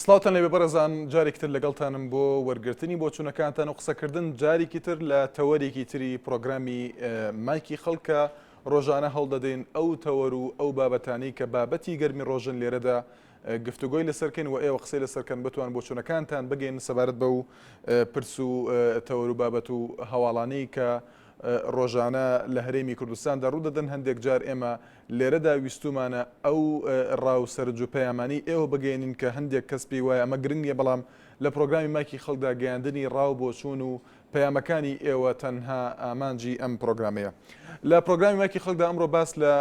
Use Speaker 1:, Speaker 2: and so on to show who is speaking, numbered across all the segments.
Speaker 1: سڵاوتان لێبێ بەڕێزان جارێکی تر لەگەڵتانم بۆ وەرگرتنی بۆچوونەکانتان و قسەکردن جارێکی تر لە تەوەرێکی تری پرۆگرامی مایکی خەڵکە ڕۆژانە هەوڵدەدەین ئەو تەوەر و ئەو بابەتانی کە بابەتی گەرمی ڕۆژن لێرەدا گفتوگۆی لەسەرکەین و ئێوە قسەی لەسەرکەن بتوان بۆچوونەکانتان بگەین سەبارەت بەو پرس و تەوەر و بابەت و هەواڵانەی کە ڕۆژانە لە هەرێمی کوردستاندا ڕوودەدەن هەندێک جار ئێمە لێرەدا ویستوومانە ئەو ڕا و سەرنج و پەیامانەی ئێوە بگەیەنین کە هەندێک کەس پێی وایە ئەمە گرنگ نییە بەڵام لە پرۆگرامی مایکی خەڵکدا گەیاندنی ڕا و بۆچوون و پەیامەکانی ئێوە تەنها ئامانجی ئەم پرۆگرامەیە. لە پرۆگرامی مایکی خەڵکدا ئەمڕۆ باس لە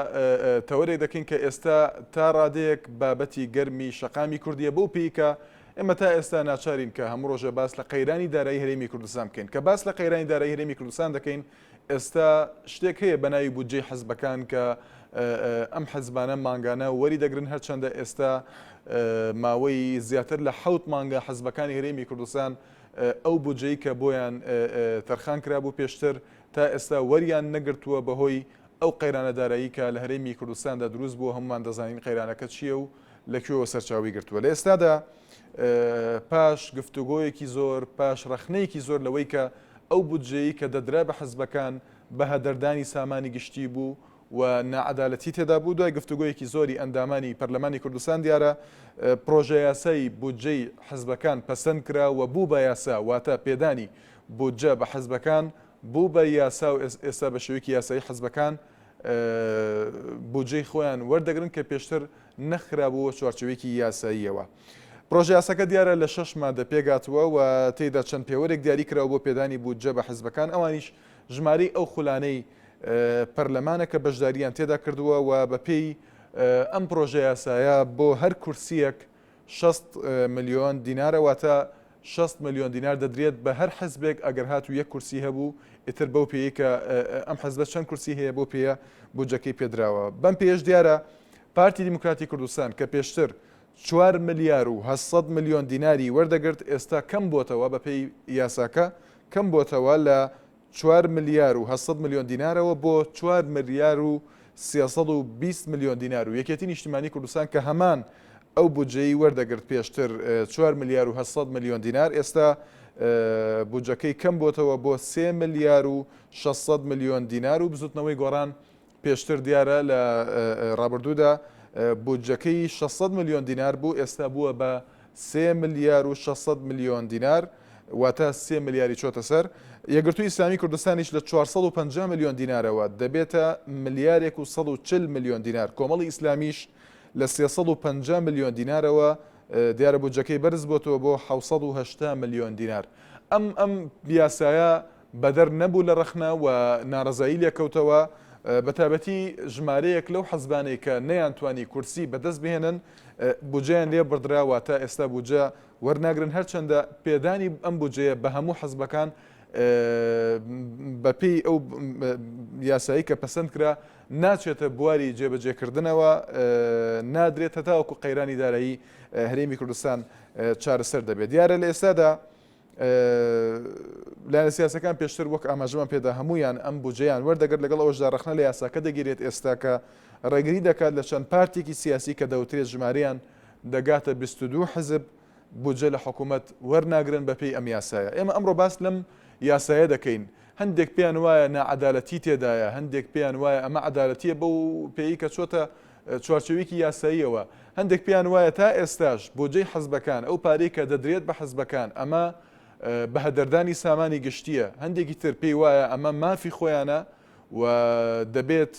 Speaker 1: تەوەرێک دەکەین کە ئێستا تا ڕادەیەک بابەتی گەرمی شەقامی کوردییە بەو پێی کە ئێمە تا ئێستا ناچارین کە هەموو ڕۆژێ باس لە قەیرانی دارایی هەرێمی کوردستان بکەین. کە باس لە قەیرانی دارایی هەرێمی کوردستان دەکەین ئێستا شتێک هەیە بە ناوی بودجەی حزبەکان کە ئەم حزبانە مانگانە وەری دەگرن هەرچەندە ئێستا ماوەی زیاتر لە حەوت مانگە حزبەکانی هەرێمی کوردستان ئەو بودجەی کە بۆیان تەرخان کرابوو پێشتر تا ئێستا وەریان نەگرتووە بەهۆی ئەو قەیرانە دارایی کە لە هەرێمی کوردستاندا دروست بووە هەمومان دەزانین قەیرانەکە چییە و لە کوێوە سەرچاوەی گرتووە لە ئێستادا پاش گفتوگۆیەکی زۆر، پاش ڕەخنەیەکی زۆر لەوەی کە ئەو بودجەیەی کە دەدرا بە حزبەکان بە هەدەردانی سامانی گشتی بوو و ناعەدالەتی تێدا بوو، دوای گفتوگۆیەکی زۆری ئەندامانی پەرلەمانی کوردستان دیارە پرۆژەیاسای بودجەی حزبەکان پەسەند کرا و بوو بە یاسا، واتە پێدانی بودجە بە حزبەکان بوو بە یاسا و ئێستا بە شێوەیەکی یاسایی حزبەکان بودجەی خۆیان وەردەگرن کە پێشتر نەخرابووە چوارچێوەیەکی یاساییەوە. پرۆژەیاساکە دیارە لە شەش مادە پێکهاتووە و تێیدا چەند پێوەرێک دیاری کراوە بۆ پێدانی بودجە بە حزبەکان، ئەوانیش ژمارەی ئەو خولانەی پەرلەمانە کە بەشدارییان تێدا کردووە و بەپێی ئەم پرۆژەیاسایە بۆ هەر کورسییەک 60 ملیۆن دینارە، واتە 60 ملیۆن دینار دەدرێت بە هەر حزبێک ئەگەر هاتوو یەک کورسی هەبوو، ئیتر بەو پێیەی کە ئەم حزبە چەند کورسی هەیە بەو پێیە بودجەکەی پێدراوە. بەم پێیەش دیارە پارتی دیموکراتی کوردستان کە پێشتر چوار ملیار و 800 ملیۆن دیناری وەردەگرت ئێستا کەم بۆتەوە بەپێی یاساکە کەم بۆتەوە لە چوار ملیار و 800 ملیۆن دینارەوە بۆ چوار ملیار و 320 ملیۆن دینار و یەکێتی نیشتیمانی کوردستان کە هەمان ئەو بودجەی وەردەگرت پێشتر چوار ملیار و 800 ملیۆن دینار ئێستا بودجەکەی کەم بۆتەوە بۆ سێ ملیار و 600 ملیۆن دینار و بزوتنەوەی گۆڕان پێشتر دیارە لە ڕابردوودا بودجەکەی 600 ملیۆن دینار بوو، ئێستا بووە بە سێ ملیار و 600 ملیۆن دینار، واتە سێ ملیاری چۆتە سەر. یەکگرتووی ئیسلامی کوردستانیش لە 450 ملیۆن دینارەوە دەبێتە ملیارێک و 140 ملیۆن دینار، کۆمەڵی ئیسلامیش لە 350 ملیۆن دینارەوە دیارە بودجەکەی بەرز بۆتەوە بۆ 780 ملیۆن دینار. ئەم ئەم یاسایە بەدەر نەبوو لە ڕەخنە و ناڕەزایی لێکەوتەوە، بەتایبەتی ژمارەیەک لەو حزبانەی کە نەیانتوانی کورسی بەدەست بهێنن بودجەیان لێ بڕدرا، واتە ئێستا بودجە وەرناگرن، هەرچەندە پێدانی ئەم بودجەیە بە هەموو حزبەکان بەپێی ئەو یاسایی کە پەسەند کرا ناچێتە بواری جێبەجێکردنەوە، نادرێت هەتاوەکو قەیرانی دارایی هەرێمی کوردستان چارەسەر دەبێت. دیارە لە ئێستادا لایەنە سیاسەکان پێشتر وەک ئاماژەمان پێدا هەمویان ئەم بودجەیان وەردەگرت، لەگەڵ ئەوەشدا ڕەخنە لە یاساکە دەگیرێت ئێستا کە ڕێگری دەکات لە چەند پارتێکی سیاسی کە دەوترێت ژمارەیان دەگاتە 22 حزب بودجە لە حکوومەت وەرناگرن بەپێی ئەم یاسایە. ئێمە ئەمڕۆ باس لەم یاسایە دەکەین، هەندێک پێیان وایە ناعەدالەتی تێدایە، هەندێک پێیان وایە ئەمە عەدالەتیە بەو پێی کە چۆتە چوارچێوەیەکی یاساییەوە، هەندێک پێیان وایە تا ئێستاش بودجەی حزبەکان، ئەو پارەی کە دەدرێت بە حزبەکان ئەمە بەهەدەردانی سامانی گشتییە، هەندێکی تر پێی وایە ئەمە مافی خۆیانە و دەبێت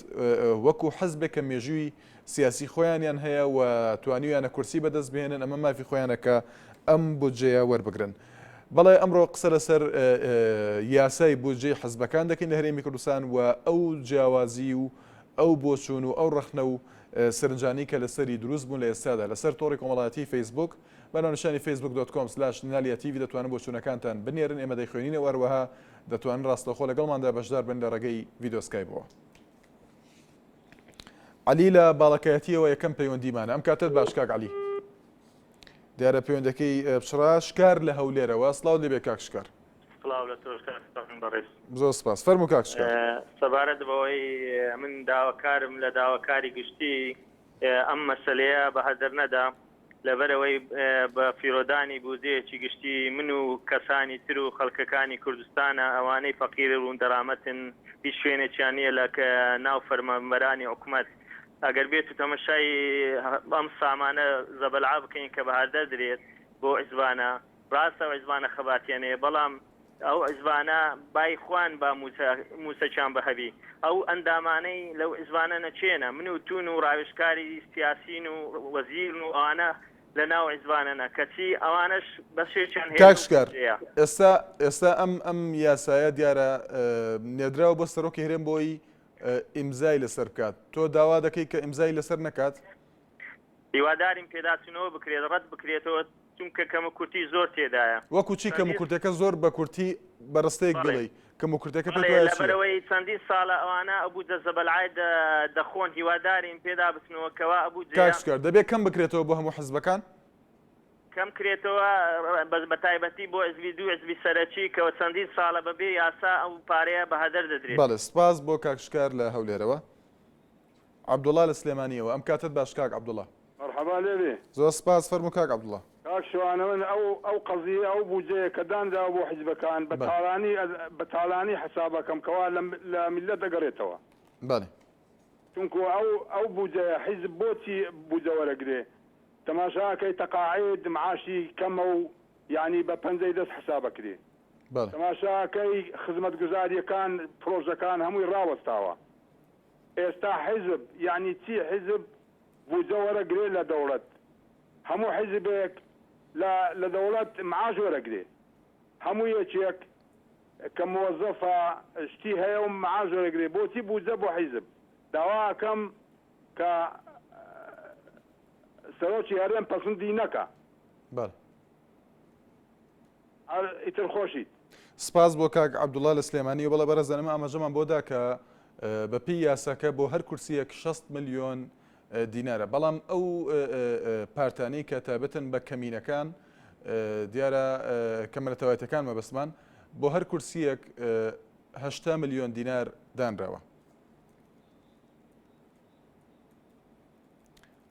Speaker 1: وەکو حزبێک کە مێژووی سیاسی خۆیانیان هەیە و توانیویانە کورسی بەدەست بهێنن ئەمە مافی خۆیانە کە ئەم بودجەیە وەربگرن. بەڵێ ئەمڕۆ قسە لەسەر یاسای بودجەی حزبەکان دەکەین لە هەرێمی کوردستان و ئەو جیاوازی و ئەو بۆچوون و ئەو ڕەخنە و سەرنجانەی کە لەسەری دروست بوون لە ئێستادا لەسەر تۆڕی کۆمەڵایەتیی فەیسبووک بە ناونیشانی Facebook dot com slash نالیا تیڤی دەتوانن بۆچوونەکانتان بنێرن ئێمە دەیخوێنینەوە هەروەها دەتوانن ڕاستەوخۆ لەگەڵماندا بەشدار بن لە ڕێگەی ڤیدیۆ سکایپەوە. عەلی لە باڵەکایەتیەوە یەکەم پەیوەندیمانە ئەم کاتەت باش کاک عەلی. دیارە پەیوەندەکەی پچڕا شکار لە هەولێرەوە سڵاو لێبێ کاک شکار.
Speaker 2: سڵاو لە تۆش کاک سامان بەڕێز.
Speaker 1: زۆر سپاس فەرموو کاک شکار.
Speaker 2: سەبارەت بەوەی من داواکارم لە داواکاری گشتی ئەم مەسەلەیە بە هەدەر نەدا. لەبەرئەوەی بە فیرۆدانی بوجەیەکی گشتی من و کەسانی تر و خەڵکەکانی کوردستانە ئەوانەی فەقیر و دەرامەتن هیچ شوێنێکیان نییە لە ناو فەرمانبەرانی حکومەت ئەگەر بێت و تەمەشای ئەم سامانە زەبەلعا بکەین کە بەهەدەر درێت بۆ عیزبانە ڕاستە ئەو عیزبانە خەباتیان هەیە بەڵام ئەو عیزبانە بای خوان با موچە موچەکیان بە هەبی ئەو ئەندامانەی لەو عیزبانە نەچێنە من و تون و ڕاوێژکاری سیاسین و وەزیرن و ئەوانە لە ناو عیزبانەنە کەچی ئەوانەش بەشێکیان هەیە
Speaker 1: کاک
Speaker 2: لەو
Speaker 1: شکار
Speaker 2: بودجەیە.
Speaker 1: ئێستا ئێستا ئەم ئەم یاسایە دیارە نێردراوە بۆ سەرۆکی هەرێم بۆی ئیمزای لەسەر بکات تۆ داوا دەکەی کە ئیمزای لەسەر نەکات؟
Speaker 2: هیوادارین پێداچوونەوە بکرێت ڕەت بکرێتەوە چونکە کەموکورتی زۆر تێدایە.
Speaker 1: وەکو چی
Speaker 2: چەندین
Speaker 1: کەموکورتەکە زۆر بە کورتی بە ڕستەیەک
Speaker 2: بەڵێ
Speaker 1: بڵێی کەموکورتەکە پێت
Speaker 2: بەڵێ
Speaker 1: وایە چییە؟
Speaker 2: لەبەرئەوەی چەندین ساڵە ئەوانە ئەو بودجە زەبەلعای دە دەخۆن هیوادارین پێدا بچنەوە کەوا ئە
Speaker 1: کاک
Speaker 2: بودجەیە.
Speaker 1: شکار دەبێ کەم بکرێتەوە بۆ هەموو حزبەکان؟
Speaker 2: کەم کرێتەوە بەس بە تایبەتی بۆ حزبی دوو حزبی سەرەکی کەوە چەندین ساڵە بە بێ یاسا ئەو پارەیە بە هەدەر دەدرێت.
Speaker 1: بەڵێ سپاس بۆ کاک شکار لە هەولێرەوە. عەبدوڵا لە سلێمانیەوە ئەم کاتەت باش کاک عەبدوڵا.
Speaker 3: مەرحەبا لێ بێ.
Speaker 1: زۆر سپاس فەرموو کاک عەبدوڵا.
Speaker 3: کاک شوانە من ئەو ئەو قەزیەی ئەو بوجەیە کە دانراوە بۆ حیزبەکان بە
Speaker 1: بەلێ.
Speaker 3: تاڵانی بە تاڵانی حەساب ئەکەم کەوا لە لە میللەت ئەگەڕێتەوە.
Speaker 1: بەلێ.
Speaker 3: چونکو ئەو ئەو بوجەیە حیزب بۆچی بوجە وەرەگرێ تەماشا ئەکەی تەقاعید معاشی کەمە و یانی بە پەنجەی دەست حەساب ئەکرێ.
Speaker 1: بەلێ.
Speaker 3: تەماشا ئەکەی خزمەتگوزاریەکان پرۆژەکان هەمووی ڕاوەستاوە. ئێستا حیزب یەعنی چی حیزب بوجە وەرە گرێ لە دەوڵەت هەموو حیزبێک لە لە دەوڵەت معاش وەرە گرێ هەموو یەکێک کە موەزەفە شتی هەیە و معاش وەرە گرێ بۆچی بوجە بۆ حیزب داوا ئەکەم کە سەرۆکی هەرێم پەسندی نەکا.
Speaker 1: بەڵێ.
Speaker 3: هەر ئیتر خۆشیت.
Speaker 1: سپاس بۆ کاک عەبدوڵا لە سلێمانی. بەڵێ بەڕێزان ئەمە ئاماژەمان بۆ دا کە بە پێی یاساکە بۆ هەر کورسیەک 60 ملیۆن دینارە بەڵام ئەو پارتانەی کە تایبەتن بە کەمینەکان دیارە کەمەرەتەوایەتەکان مەبەستمان بۆ هەر کورسیەک 80 ملیۆن دینار دانراوە.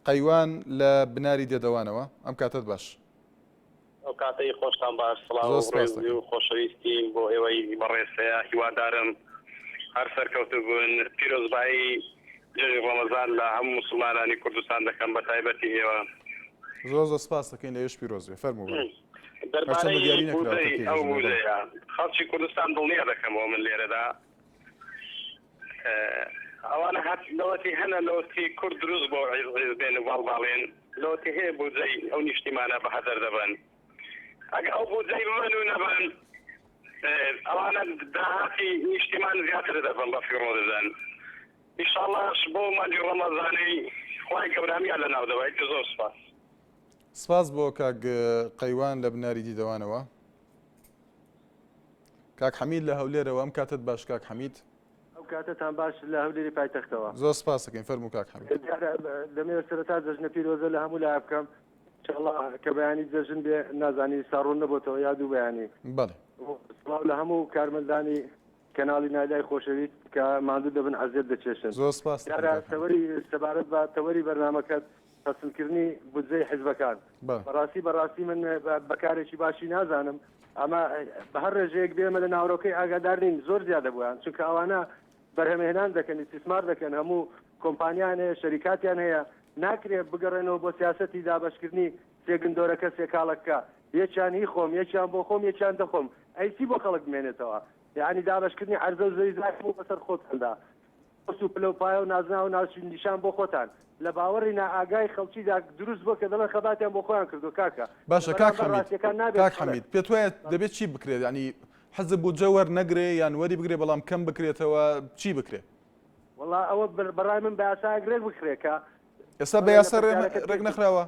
Speaker 1: قەیوان لە بناری دێدەوانەوە ئەم کاتت باش.
Speaker 4: ئەو کاتەی خۆشتان باش سڵاو
Speaker 1: زۆر
Speaker 4: و
Speaker 1: سپاس
Speaker 4: ڕێزی
Speaker 1: دەکەم.
Speaker 4: و خۆشەویستیم بۆ ئێوەی بەڕێز هەیە هیوادارم هەر سەرکەوتوو بن پیرۆزبایی جەژنی ڕەمەزان لە هەموو موسڵمانانی کوردستان دەکەم بە تایبەتی ئێوە.
Speaker 1: زۆر زۆر سپاس دەکەین لەوێش پیرۆز بێ فەرموو بەڵێ هەرچەندە
Speaker 4: دەربارەی
Speaker 1: دیاری نەکراوە کە
Speaker 4: بوجەی
Speaker 1: کەی
Speaker 4: ئەو
Speaker 1: جەژنە بەڵێ.
Speaker 4: بوجەیە خەڵکی کوردستان دڵنیا دەکەمەوە من لێرەدا ئەوانە هەر لەوەتی هەنە لەوەتی کورد دروست بۆ عیز عیز بێن و باڵ باڵێن لەوەتی هەیە بودجەی ئەو نیشتیمانە بە هەدەر دەبەن ئەگە ئەو بودجەی ببەن و نەبەن ئەوانە داهاتی نیشتیمان زیاتر دەبن بە فیڕۆ دەدەن ئیشاڵاش بۆ مانگی ڕەمەزانەی خوای گەورە هەمیان لەناو دەبا ئیتر زۆر سوپاس.
Speaker 1: سپاس بۆ کاک قەیوان لە بناری دیدەوانەوە. کاک حەمید لە هەولێرەوە ئەم کاتەت باش کاک حەمید.
Speaker 5: ئەو کاتەتان باش لە هەولێری پایتەختەوە.
Speaker 1: زۆر سپاس دەکەین فەرموو کاک حەمید.
Speaker 5: دیارە دەمەوێت سەرەتا جەژنە پیرۆزە لە هەموو لایە بکەم ئینشاڵڵا کە بەیانی جەژن بێ نازانی ئیستا ڕوون نەبۆتەوە یا دوو بەیانی.
Speaker 1: بەڵێ.
Speaker 5: سڵاو لە هەموو کارمەندانی کەناڵی نایلای خۆشەویست کە ماندوو دەبن عەزێت دەکێشن.
Speaker 1: زۆر سپاس دەکەین
Speaker 5: دیارە
Speaker 1: کاک حەمید.
Speaker 5: تەوەری سەبارەت بە تەوەری بەرنامەکەت پەسندکردنی بودجەی حیزبەکان.
Speaker 1: بەڵێ.
Speaker 5: بەڕاستی بەڕاستی من بە کارێکی باشی نازانم ئەمە بە هەر ڕێژەیەک بێ ئێمە لە ناوەرۆکەی ئاگادار نین زۆر زیادە بۆیان چونکە ئەوانە بەرهەمهێنان دەکەن ئیستیسمار دەکەن هەموو کۆمپانیان هەیە شەریکاتیان هەیە ناکرێ بگەڕێنەوە بۆ سیاسەتی دابەشکردنی سێ گندۆرەکە سێ کاڵەکە یەکیان هی خۆم یەکیان بۆ خۆم یەکیان دەخۆم ئەی چی بۆ خەڵک بمێنێتەوە یەعنی دابەشکردنی عەرزە و زەوی زار هەموو بەسەر خۆتاندا پۆست و پلە و پایە و نازناو و ناونیشان بۆ خۆتان لە باوەڕی نائاگای خەڵکیدا دروست بووە کە دەڵێن خەباتیان بۆ خۆیان کردووە کاکە لە
Speaker 1: باشە کاک
Speaker 5: بەرامبەر
Speaker 1: حەمید
Speaker 5: ڕاستیەکان نابێت
Speaker 1: کاک
Speaker 5: بڵێ
Speaker 1: حەمید پێت وایە دەبێت چی بکرێت یانی حزب بودجە وەرنەگرێ یان وەری بگرێ بەڵام کەم بکرێتەوە چی بکرێ؟
Speaker 5: وەڵا ئەوە بەڕای من بە یاسایەک ڕێک بخرێ کە
Speaker 1: ئێستا بە
Speaker 5: بەڵێ لە
Speaker 1: یاسا
Speaker 5: پرسیارەکەت
Speaker 1: ڕێک
Speaker 5: تێچوو
Speaker 1: نەخراوە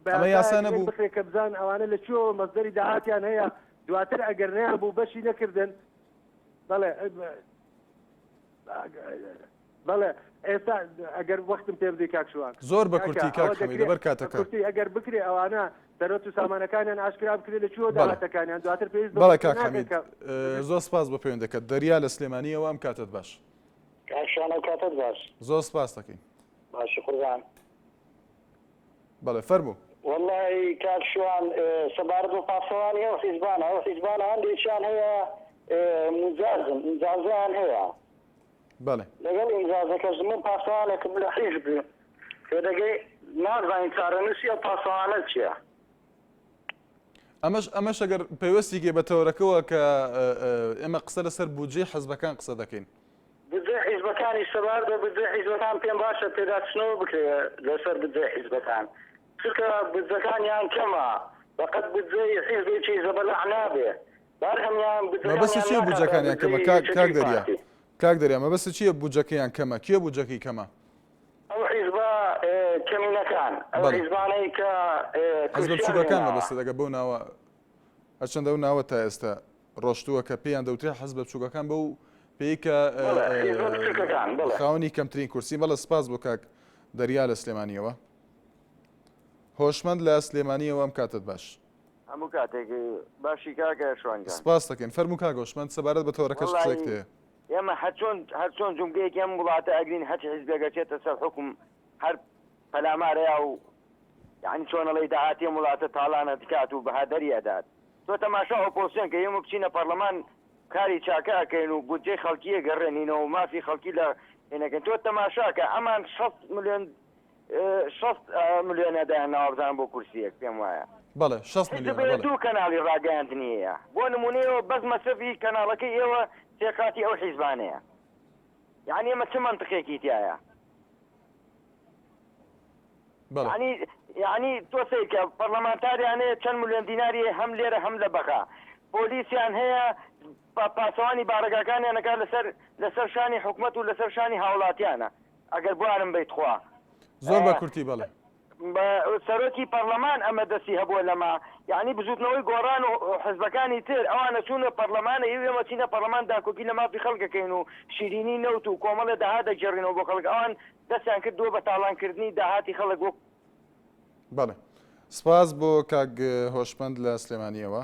Speaker 5: بە
Speaker 1: ئەمە یاسا
Speaker 5: یاسایەک ڕێک
Speaker 1: نەبوو
Speaker 5: بخرێ کە بزان ئەوانە لە کوێوە مەسدەری داهاتیان هەیە دواتر ئەگەر نەیان بوو بەشی نەکردن بەڵێ بەڵێ ئێستا ئەگەر وەختم پێ بدەی کاک شوان
Speaker 1: زۆر بە
Speaker 5: کاکە
Speaker 1: کورتی کاک
Speaker 5: ئەوە
Speaker 1: حەمید
Speaker 5: دەکرێ
Speaker 1: لەبەر
Speaker 5: بە
Speaker 1: کاتەکە.
Speaker 5: کورتی ئەگەر بکرێ ئەوانە سەرۆت و سامانەکانیان ئاشکرا بکرێ لە کوێوە
Speaker 1: بەڵێ
Speaker 5: داهاتەکانیان دواتر پێویست بە
Speaker 1: بەڵێ
Speaker 5: بودجە
Speaker 1: کاک
Speaker 5: ناکەن
Speaker 1: حەمید
Speaker 5: کە
Speaker 1: زۆر سپاس بۆ پەیوەندەکەت. دەریا لە سلێمانییەوە ئەم کاتەت باش.
Speaker 6: کاک شوان ئەو کاتەت باش.
Speaker 1: زۆر سپاس دەکەین.
Speaker 6: باشی قوربان.
Speaker 1: بەڵێ فەرموو.
Speaker 6: وەڵای کاک شوان سەبارەت بە پاسەوانی ئەو حیزبانە ئەو حیزبانە هەندێکیان هەیە موجازن ئینجازیان هەیە
Speaker 1: بەڵێ.
Speaker 6: لەگەڵ ئینجازەکەش من پاسەوانێکم لە حیزب تێدەگەی نازانین چارەنووسی ئەو پاسەوانە چییە.
Speaker 1: ئەمەش ئەمەش ئەگەر پەیوەستی کەی بە تەوەرەکەوە کە ئێمە قسە لەسەر بودجەی حزبەکان قسە دەکەین.
Speaker 6: بودجەی حیزبەکانیش سەبارەت بە بودجەی حیزبەکان پێم باشە پێداچنەوە بکرێ لەسەر بودجەی حیزبەکان چونکە بودجەکانیان کەمە بەقەد بودجەی حیزبێکی زەبەلاح نابێ بارهەمیان
Speaker 1: مەبەستت
Speaker 6: بودجەکانیان
Speaker 1: چییە
Speaker 6: ناکاتە
Speaker 1: بودجەکانیان کەمە
Speaker 6: بودجەی
Speaker 1: کاک کاک
Speaker 6: یەکێتی و
Speaker 1: دەریا
Speaker 6: پارتی.
Speaker 1: کاک دەریا مەبەستت چییە بودجەکەیان کەمە کێ بودجەکەی کەمە؟
Speaker 6: ئەو حیزبە کەمینەکان، ئەو
Speaker 1: بەڵێ.
Speaker 6: حیزبانەی کە
Speaker 1: حیزبە
Speaker 6: کورسیان
Speaker 1: بچووکەکان
Speaker 6: هێناوە.
Speaker 1: مەبەستت ئەگەر بەو ناوە هەرچەندە ئەو ناوە تا ئێستا ڕۆشتووە کە پێیان دەوترێت حزبە بچووکەکان بەو پێی کە
Speaker 6: بەڵێ حیزبە بچووکەکان بەڵێ.
Speaker 1: خاوەنی کەمترین کورسین. بەڵێ سپاس بۆ کاک دەریا لە سلێمانییەوە. هۆشمەند لە سلێمانییەوە ئەم کاتەت باش.
Speaker 7: هەموو کاتێک باشی کاکە شوان گیان.
Speaker 1: سپاست دەکەین. فەرموو کاک هۆشمەند سەبارەت بە تەوەرەکەش قسەیەکت
Speaker 7: وەڵایی
Speaker 1: هەیە.
Speaker 7: ئێمە هەرچۆن هەرچۆن جومگەیەکی ئەم وڵاتە ئەگرین هەرچ حیزبێک ئەچێتە سەر حوکم هەر پەلامارەیا و یانی چۆن ئەڵێی داهاتی ئەم وڵاتە تاڵان ئەدکات و بەهەدەری ئەدات تۆ تەماشا ئۆپۆزسیۆن کە ئێمە بچینە پەڕلەمان کاری چاکە ئەکەین و بودجەی خەڵکی ئەگەڕێنینەوە و مافی خەڵکی لە هینەکەین تۆ تەماشاکە ئەمان 60 ملیۆن 60 ملیۆنە دایان ناوە بزانم بۆ کورسیەک پێم وایە
Speaker 1: بەڵێ 60
Speaker 7: حیزب
Speaker 1: ملیۆنە
Speaker 7: هەیە
Speaker 1: بەڵێ.
Speaker 7: دوو کەناڵی ڕاگەیاندنی هەیە بۆ نمونە ئێوە بەس مەسرەفی کەناڵەکەی ئێوە سێ قاتی ئەو حیزبانەیە یانی ئێمە چ مەنتقێکی تیایە
Speaker 1: بەڵێ.
Speaker 7: یانی یانی تۆ سەیرکە پەڕلەمانتاریان هەیە چەند ملیۆن دیناری هەیە هەم لێرە هەم لە بەغا پۆلیسیان هەیە پاسەوانی بارەگاکانیان ئەکات لەسەر لەسەر شانی حکومەت و لەسەر شانی هاوڵاتیانە ئەگەر بوارم بەی تخوا
Speaker 1: زۆر بە کورتی بەڵێ.
Speaker 7: سەرۆکی پەڕلەمان ئەمە دەستی هەبووە لەمە یانی بزوتنەوەی گۆڕان و حزبەکانی تر ئەوانە چوونە پەڕلەمانە ئیو ئێمە چینە پەڕلەمان داکۆکی لە مافی خەڵک ئەکەین و شیرینی نەوت و کۆمەڵێ داهات دەگێڕینەوە بۆ خەڵک ئەوان دەستیان کردووە بە تاڵان کردنی داهاتی خەڵک وەک
Speaker 1: بەڵێ سپاس بۆ کاک هۆشمەند لە سلێمانیەوە.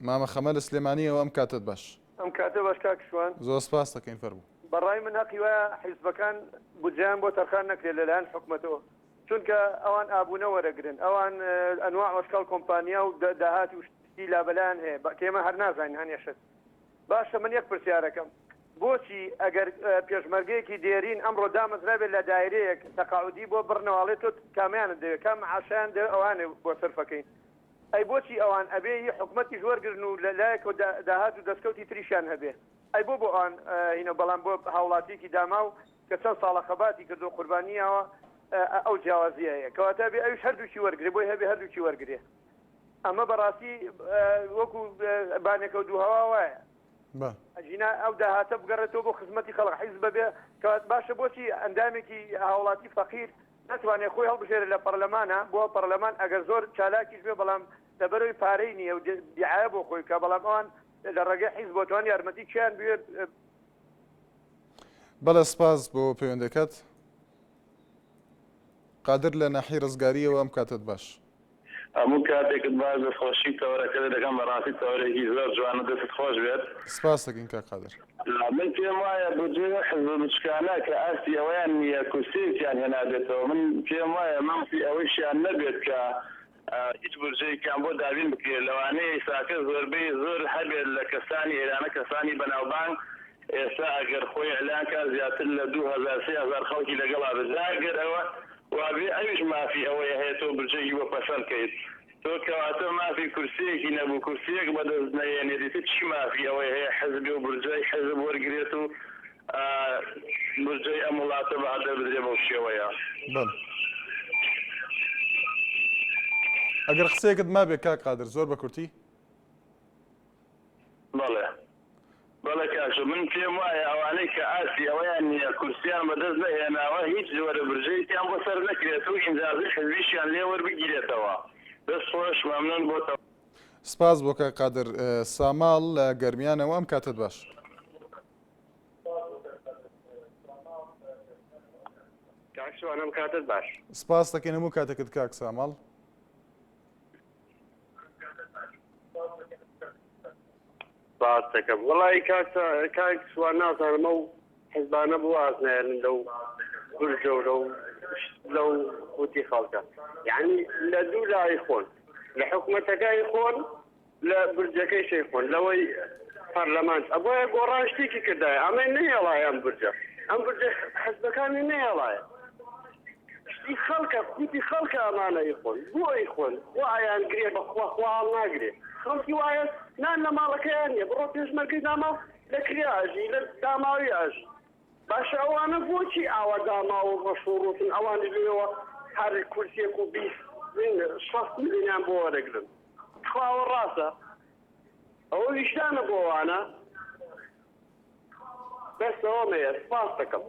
Speaker 1: مامە خەمە لە سلێمانیەوە ئەم کاتەت باش.
Speaker 5: ئەم کاتە باش کاک شوان.
Speaker 1: زۆر سپاست دەکەین فەرموو.
Speaker 5: بەڕای من هەقی وایە حیزبەکان بودجەیان بۆ تەرخان نەکرێت لەلایەن حکومەتەوە چونکە ئەوان ئابونە وەرەگرن ئەوان ئەنواع ئەشکاڵ کۆمپانیا و داهات و شتی لابەلایان هەیە کە ئێمە هەر نازانین هەنێ شت باشە من یەک پرسیارەکەم بۆچی ئەگەر پێشمەرگەیەکی دێرین ئەمڕۆ دامەزرابێت لە دایرەیەک تەقاعودی بۆ بڕنەوە ئەڵێ تۆ کامیانت دەوێت کام معاشیان دەوێت ئەوانێ بۆ سەرفەکەین ئەی بۆچی ئەوان ئەبێ هی حکومەتیش وەرگرن و لە لایەکەوە داهات و دەستکەوتی تریشیان هەبێ ئەی بۆ بۆ ئەوان هینە بەڵام بۆ هاوڵاتیەکی داماو کە چەند ساڵە خەباتی کردوە قوربانی یاوە ئەو جیاوازیە هەیە کەواتە ئەبێ ئەویش هەردووکی وەرگرێ بۆی هەبێ هەردووکی وەرگرێ ئەمە بەڕاستی وەکو بانێکەو دوو هەوا وایە ئەگینا ئەو داهاتە بگەڕێتەوە بۆ خزمەتی خەڵک حیزب بەبێ باشە بۆچی ئەندامێکی هاوڵاتی فەقیر نەتوانێت خۆی هەڵبژێرێت لە پەڕلەمانا بۆ پەڕلەمان ئەگەر زۆر چالاکیش بێ بەڵام لەبەرەوەی پارەی نییە و دیعایە بۆ خۆی بکا بەڵام ئەوان لە ڕێگەی حیزبەوە توان یارمەتی کێیان بوێ
Speaker 1: بەڵێ سپاس بۆ پەیوەندەکەت. قادر لە ناحیەی ڕزگاریەوە ئەم کاتەت باش.
Speaker 8: هەموو کاتێکت باش دەستخۆشی تەوەرەکەت دەکەم بەڕاستی تەوەرێکی زۆر جوانە دەستت خۆش بێت.
Speaker 1: سپاست دەکەین کاک قادر.
Speaker 8: من پێم وایە بودجەی ئەو حزبە بچکانە کە ئاستی ئەوەیان نییە کورسیەکیان هێنابێتەوە من پێم وایە مافی ئەوەیشیان نەبێت کە هیچ بودجەیەکیان بۆ دابین بکرێت لەوانەیە ئیساکە زۆربەی زۆر هەبێت لە کەسانی ئێرانە کەسانی بەناوبانگ ئێستا ئەگەر خۆی ئیعلان کا زیاتر لە 2000 3000 خەڵکی لەگەڵا بێت جا ئەگەر ئەوە وابێ ئەویش مافی ئەوەی هەیە تۆ بودجەیەکی بۆ پەسەند کەیت تۆ کەواتە مافی کورسیەکی نەبوو کورسیەک بەدەست نەیەنێت ئیتر چی مافی ئەوەی هەیە حزبێ و بودجەی حزب وەرگرێت و بودجەی ئەم وڵاتە بە هەدەر بدرێ بەو شێوەیە.
Speaker 1: بەڵێ. ئەگەر قسەیەکت مابێ کاک قادر زۆر بە کورتی.
Speaker 8: بەڵێ بەڵێ کاک شۆ من پێم وایە ئەوانەی کە ئاستی ئەوەیان نییە کورسیان بەدەست نەهێناوە هیچ جۆرە برجەیەکیان بۆ سەر نەکرێت و ئینجازەی حزبیشیان لێ وەربگیرێتەوە دەست خۆش مەمنون بۆ
Speaker 1: سپاس بۆ کاک قادر ساماڵ لە گەرمیانەوە ئەم کاتەت باش.
Speaker 9: کاک شوان ئەم کاتەت باش.
Speaker 1: سپاس دەکەین هەموو کاتێکت کاک ساماڵ.
Speaker 9: سپاس دەکەم وەڵی کاک کاک شوان نازانم ئەو حزبانە بۆ واز نایەنن لەو گورجە و لەو. لەو قوتی خەڵکە یعنی لە دوو لای خۆن لە حکومەتەکەی خۆن لە برجەکەی شەی خۆن لەوەی پەرلەمان ئەبوایە گۆڕان شتێکی کردایە ئەمەی نەیەڵایە ئەم برجە ئەم برجە حزبەکانی نەیەڵایە شتی خەڵکە قوتی خەڵکە ئەمانە ئیخۆن بۆ ئەیخۆن خوا ئەیان گرێ بەخوا خوا هەڵ ناگرێ خەڵکی وایە نان لە ماڵەکەیان نیە بڕۆ پێشمەرگەی داماو لە کرێ ئەژی لە داماوی ئەژی باشە ئەوانە بۆچی ئاوا داماو و ڕەش و ڕووتن ئەوانیش لەوێوە هەر کورسیەک و 20 60 ملیۆنیان بۆ وەرەگرن تخوا ئەوە ڕاستە ئەوە ویژدانە بۆ ئەوانە بەس ئەوەم هەیە سپاست دەکەم.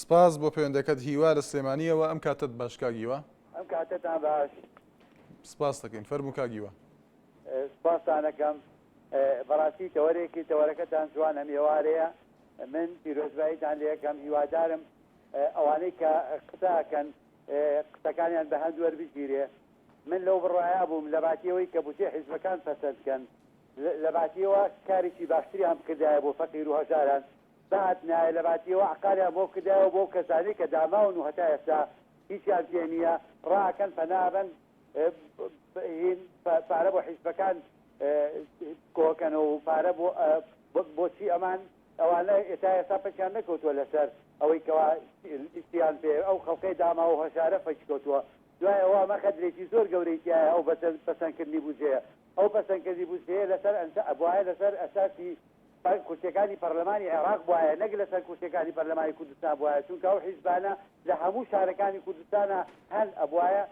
Speaker 1: سپاس بۆ پەیوەندەکەت هیوا لە سلێمانیەوە ئەم کاتەت باش کاک هیوا.
Speaker 10: ئەم کاتەتان باش.
Speaker 1: سپاست دەکەین فەرموو کاک هیوا.
Speaker 10: سپاستان ئەکەم بەڕاستی تەوەرێکی تەوەرەکەتان جوان ئەم ئێوارەیە من پیرۆزباییتان لێ ئەکەم هیوادارم ئەوانەی کە قسە ئەکەن قسەکانیان بە هەند وەربگیرێ من لەو بڕوایا بووم لەباتی ئەوەی کە بودجەی حیزبەکان پەسەند کەن لەباتی ئەوە کارێکی باشتریان بکردایە بۆ فەقیر و هەژاران بهاتنایە لەباتی ئەوە عەقاریان بۆ بکردایەوە بۆ ئەو کەسانەی کە داماون و هەتا ئێستا هیچیان پێ نییە ڕائەکەن پەنا ئەبەن هین پارە بۆ حیزبەکان کۆکەنەوە و پارە بۆ بۆچی ئەمان ئەوانە تا ئێستا پەکیان نەکەوتووە لەسەر ئەوەی کەوا چیان پێ ئەو خەڵکەی داماو و هەژارە پەکی کەوتووە دوای ئەوە ئەمە غەدرێکی زۆر گەورەی تیایە ئەو پەسەندکردنی بودجەیە ئەو پەسەندکردنی بودجەیە لەسەر ئەبوایە لەسەر ئەساسی کورسیەکانی پەرلەمانی عێراق بوایە نەک لەسەر کورسیەکانی پەرلەمانی کوردستان بوایە چونکە ئەو حیزبانە لە هەموو شارەکانی کوردستانا هەن ئەبوایە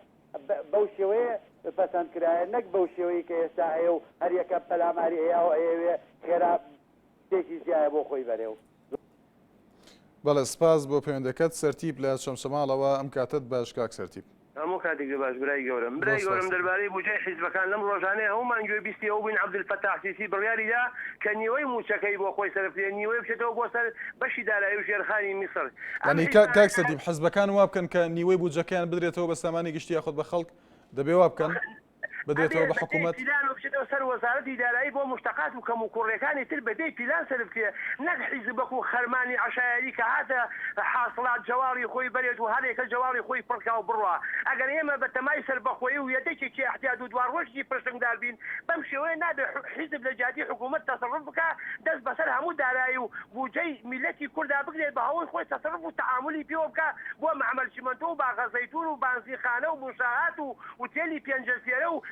Speaker 10: بەو شێوەیە پەسەند کرایە نەک بەو شێوەی کە ئێستا هەیە و هەریەکە پەلاماری ئەیا و ئەیەوێ خێرا شتێکی زیایە بۆ خۆی بەرێ و.
Speaker 1: بەڵێ سپاس بۆ پەیوەندەکەت سەرتیپ لە چەمچەماڵەوە ئەم کاتەت باش کاک سەرتیپ.
Speaker 11: هەموو کاتێکت باش برای گەورەم.
Speaker 1: زۆر
Speaker 11: برای
Speaker 1: سپاس
Speaker 11: گەورەم
Speaker 1: دەکەم.
Speaker 11: دەربارەی بوجەی حیزبەکان لەم ڕۆژانەی هەموومان گوێ بیستی ئەوە بووین عەبدولفەتاح سیسی بڕیاری دا کە نیوەی مووچەکەی بۆ خۆی سەرف بکرێ نیوەی بچێتەوە بۆ سەر بەشی دارایی و ژێرخانی میسر ئەم
Speaker 1: یانی کاک
Speaker 11: حیزبانە
Speaker 1: کاک سەرتیپ حزبەکان وا بکەن کە نیوەی بودجەکەیان بدرێتەوە بە سامانی گشتی یاخود بە خەڵک دەبێ وا بکەن؟
Speaker 11: ئەبێ
Speaker 1: بدرێتەوە بە
Speaker 11: بەپێی
Speaker 1: حکوومەت؟
Speaker 11: پیلان و بچێتەوە سەر وەزارەتی دارایی بۆ موشتەقات و کەموکوڕیەکانی تر بەبێ پیلان سەرف بکرێ نەک حیزب وەکو خەرمانی عەشایەری کە هاتە حاسڵات جەواڵی خۆی بەرێت و هەرێکە جەواڵی خۆی پڕکا و بڕوا ئەگەر ئێمە بە تەمای سەربەخۆیی و یەدەکێکی ئەحتیات و دواڕۆژێکی پرشنگدار بین بەم شێوەیە نابێ حیزب لە جیاتی حکوومەت تەسەڕوف بکا دەست بەسەر هەموو دارایی و بوجەی میللەتی کوردا بگرێت بە هەوەی خۆی تەسەڕوف و تەعامولی پێوە بکا بۆ مەعمەل چیمەنتۆ و باغە زەیتون و بانزینخانە و مونشاهات و ئوتێلی پێنجەسێرە و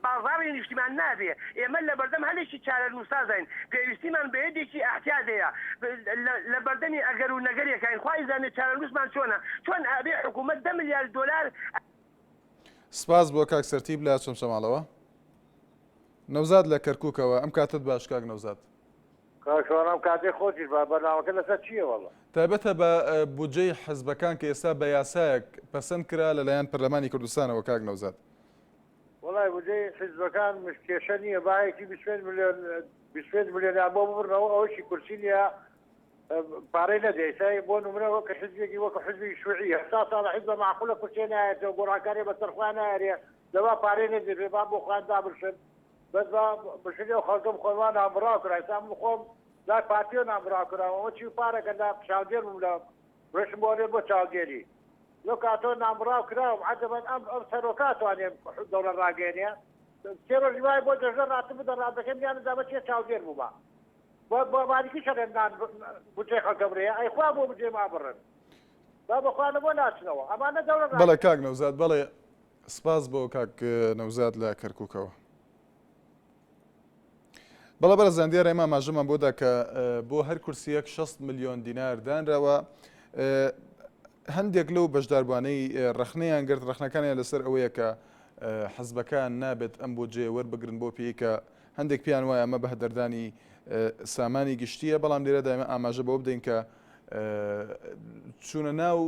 Speaker 11: بازاڕی نیشتیمان نابێ. ئێمە لەبەردەم هەلێکی چارەنووسسازاین. پێویستیمان بە یەدێکی ئەحتیادەیە. لە بەردەمی ئەگەر و نەگەرێکاین. خوا ئیزانێ چارەنووسمان چۆنە. چۆن ئەبێ حکوومەت دە ملیار دۆلار.
Speaker 1: سپاس بۆ کاک سەرتیپ لە چەمچەماڵەوە. نەوزاد لە کەرکووکەوە. ئەم کاتەت باش کاک نەوزاد.
Speaker 12: کاک شوان ئەم کاتەی خۆتیش با بەرنامەکە لەسەر چییە وەڵا؟
Speaker 1: تایبەتە بە بودجەی حزبەکان کە ئێستا بە یاسایەک پەسەند کرا لەلایەن پەرلەمانی کوردستانەوە کاک نەوزاد.
Speaker 12: وەڵای بودجەی حزبەکان مش کێشە نییە باهێکی 25 ملیۆن 25 ملیۆنیان بۆ ببڕنەوە ئەوەشی کورسی نییە پارەی نەدەی ئێستا بۆ نمونە وەکە حزبێکی وەکە حزبی شوعی هەشتا ساڵە حزبە معقولە کورسیە نایەتەوە گۆڕانکاری بەسەر خۆیان نایەرێ دەبا پارەی نەدرێ با بۆ خۆیان دابرشن بەس با بشنی ئەو خەڵکەم خۆم وا نانبڕاو کرا ئێستا من خۆم لای پارتیەوە نانبڕاو کراوم ئەوە چی پارەکە لە چاودێر بووم لە ڕێشم بۆ ئەنێر بۆ چاودێری لەو کاتەوە نانبڕاو کراوم عەجەبەن ئەم ئەم سەرۆکا توانێ دەوڵەت ڕاگەیەنێ سێ ڕۆژی وای بۆ جەژنە ڕاتم بدە ڕاتەکەم یان دابە چیە چاودێر بوومە بۆ بۆ مالیکی شەڕێن نان بودجەی خەڵکە بڕێ ئەی خوا بۆ بودجەی ما بڕن با بەخوانە بۆ ناچنەوە ئەمانە دەوڵەت
Speaker 1: بەڵێ کاک نەوزاد بەڵێ سپاس بۆ کاک نەوزاد لە کەرکوکەوە. بەڵێ بەڕێزان دیارە ئێمە ئاماژەمان بۆ دا کە بۆ هەر کورسیەک 60 ملیۆن دینار دانراوە هەندێک لەو بەشداربووانەی ڕەخنەیان گرت ڕەخنەکانیان لەسەر ئەوەیە کە حزبەکان نابێت ئەم بودجەیە وەربگرن بۆ پێی کە هەندێک پێیان وایە ئەمە بەهدەردانی سامانی گشتیە بەڵام لێرەدا ئێمە ئاماژە بەوە بدەین کە چوونە ناو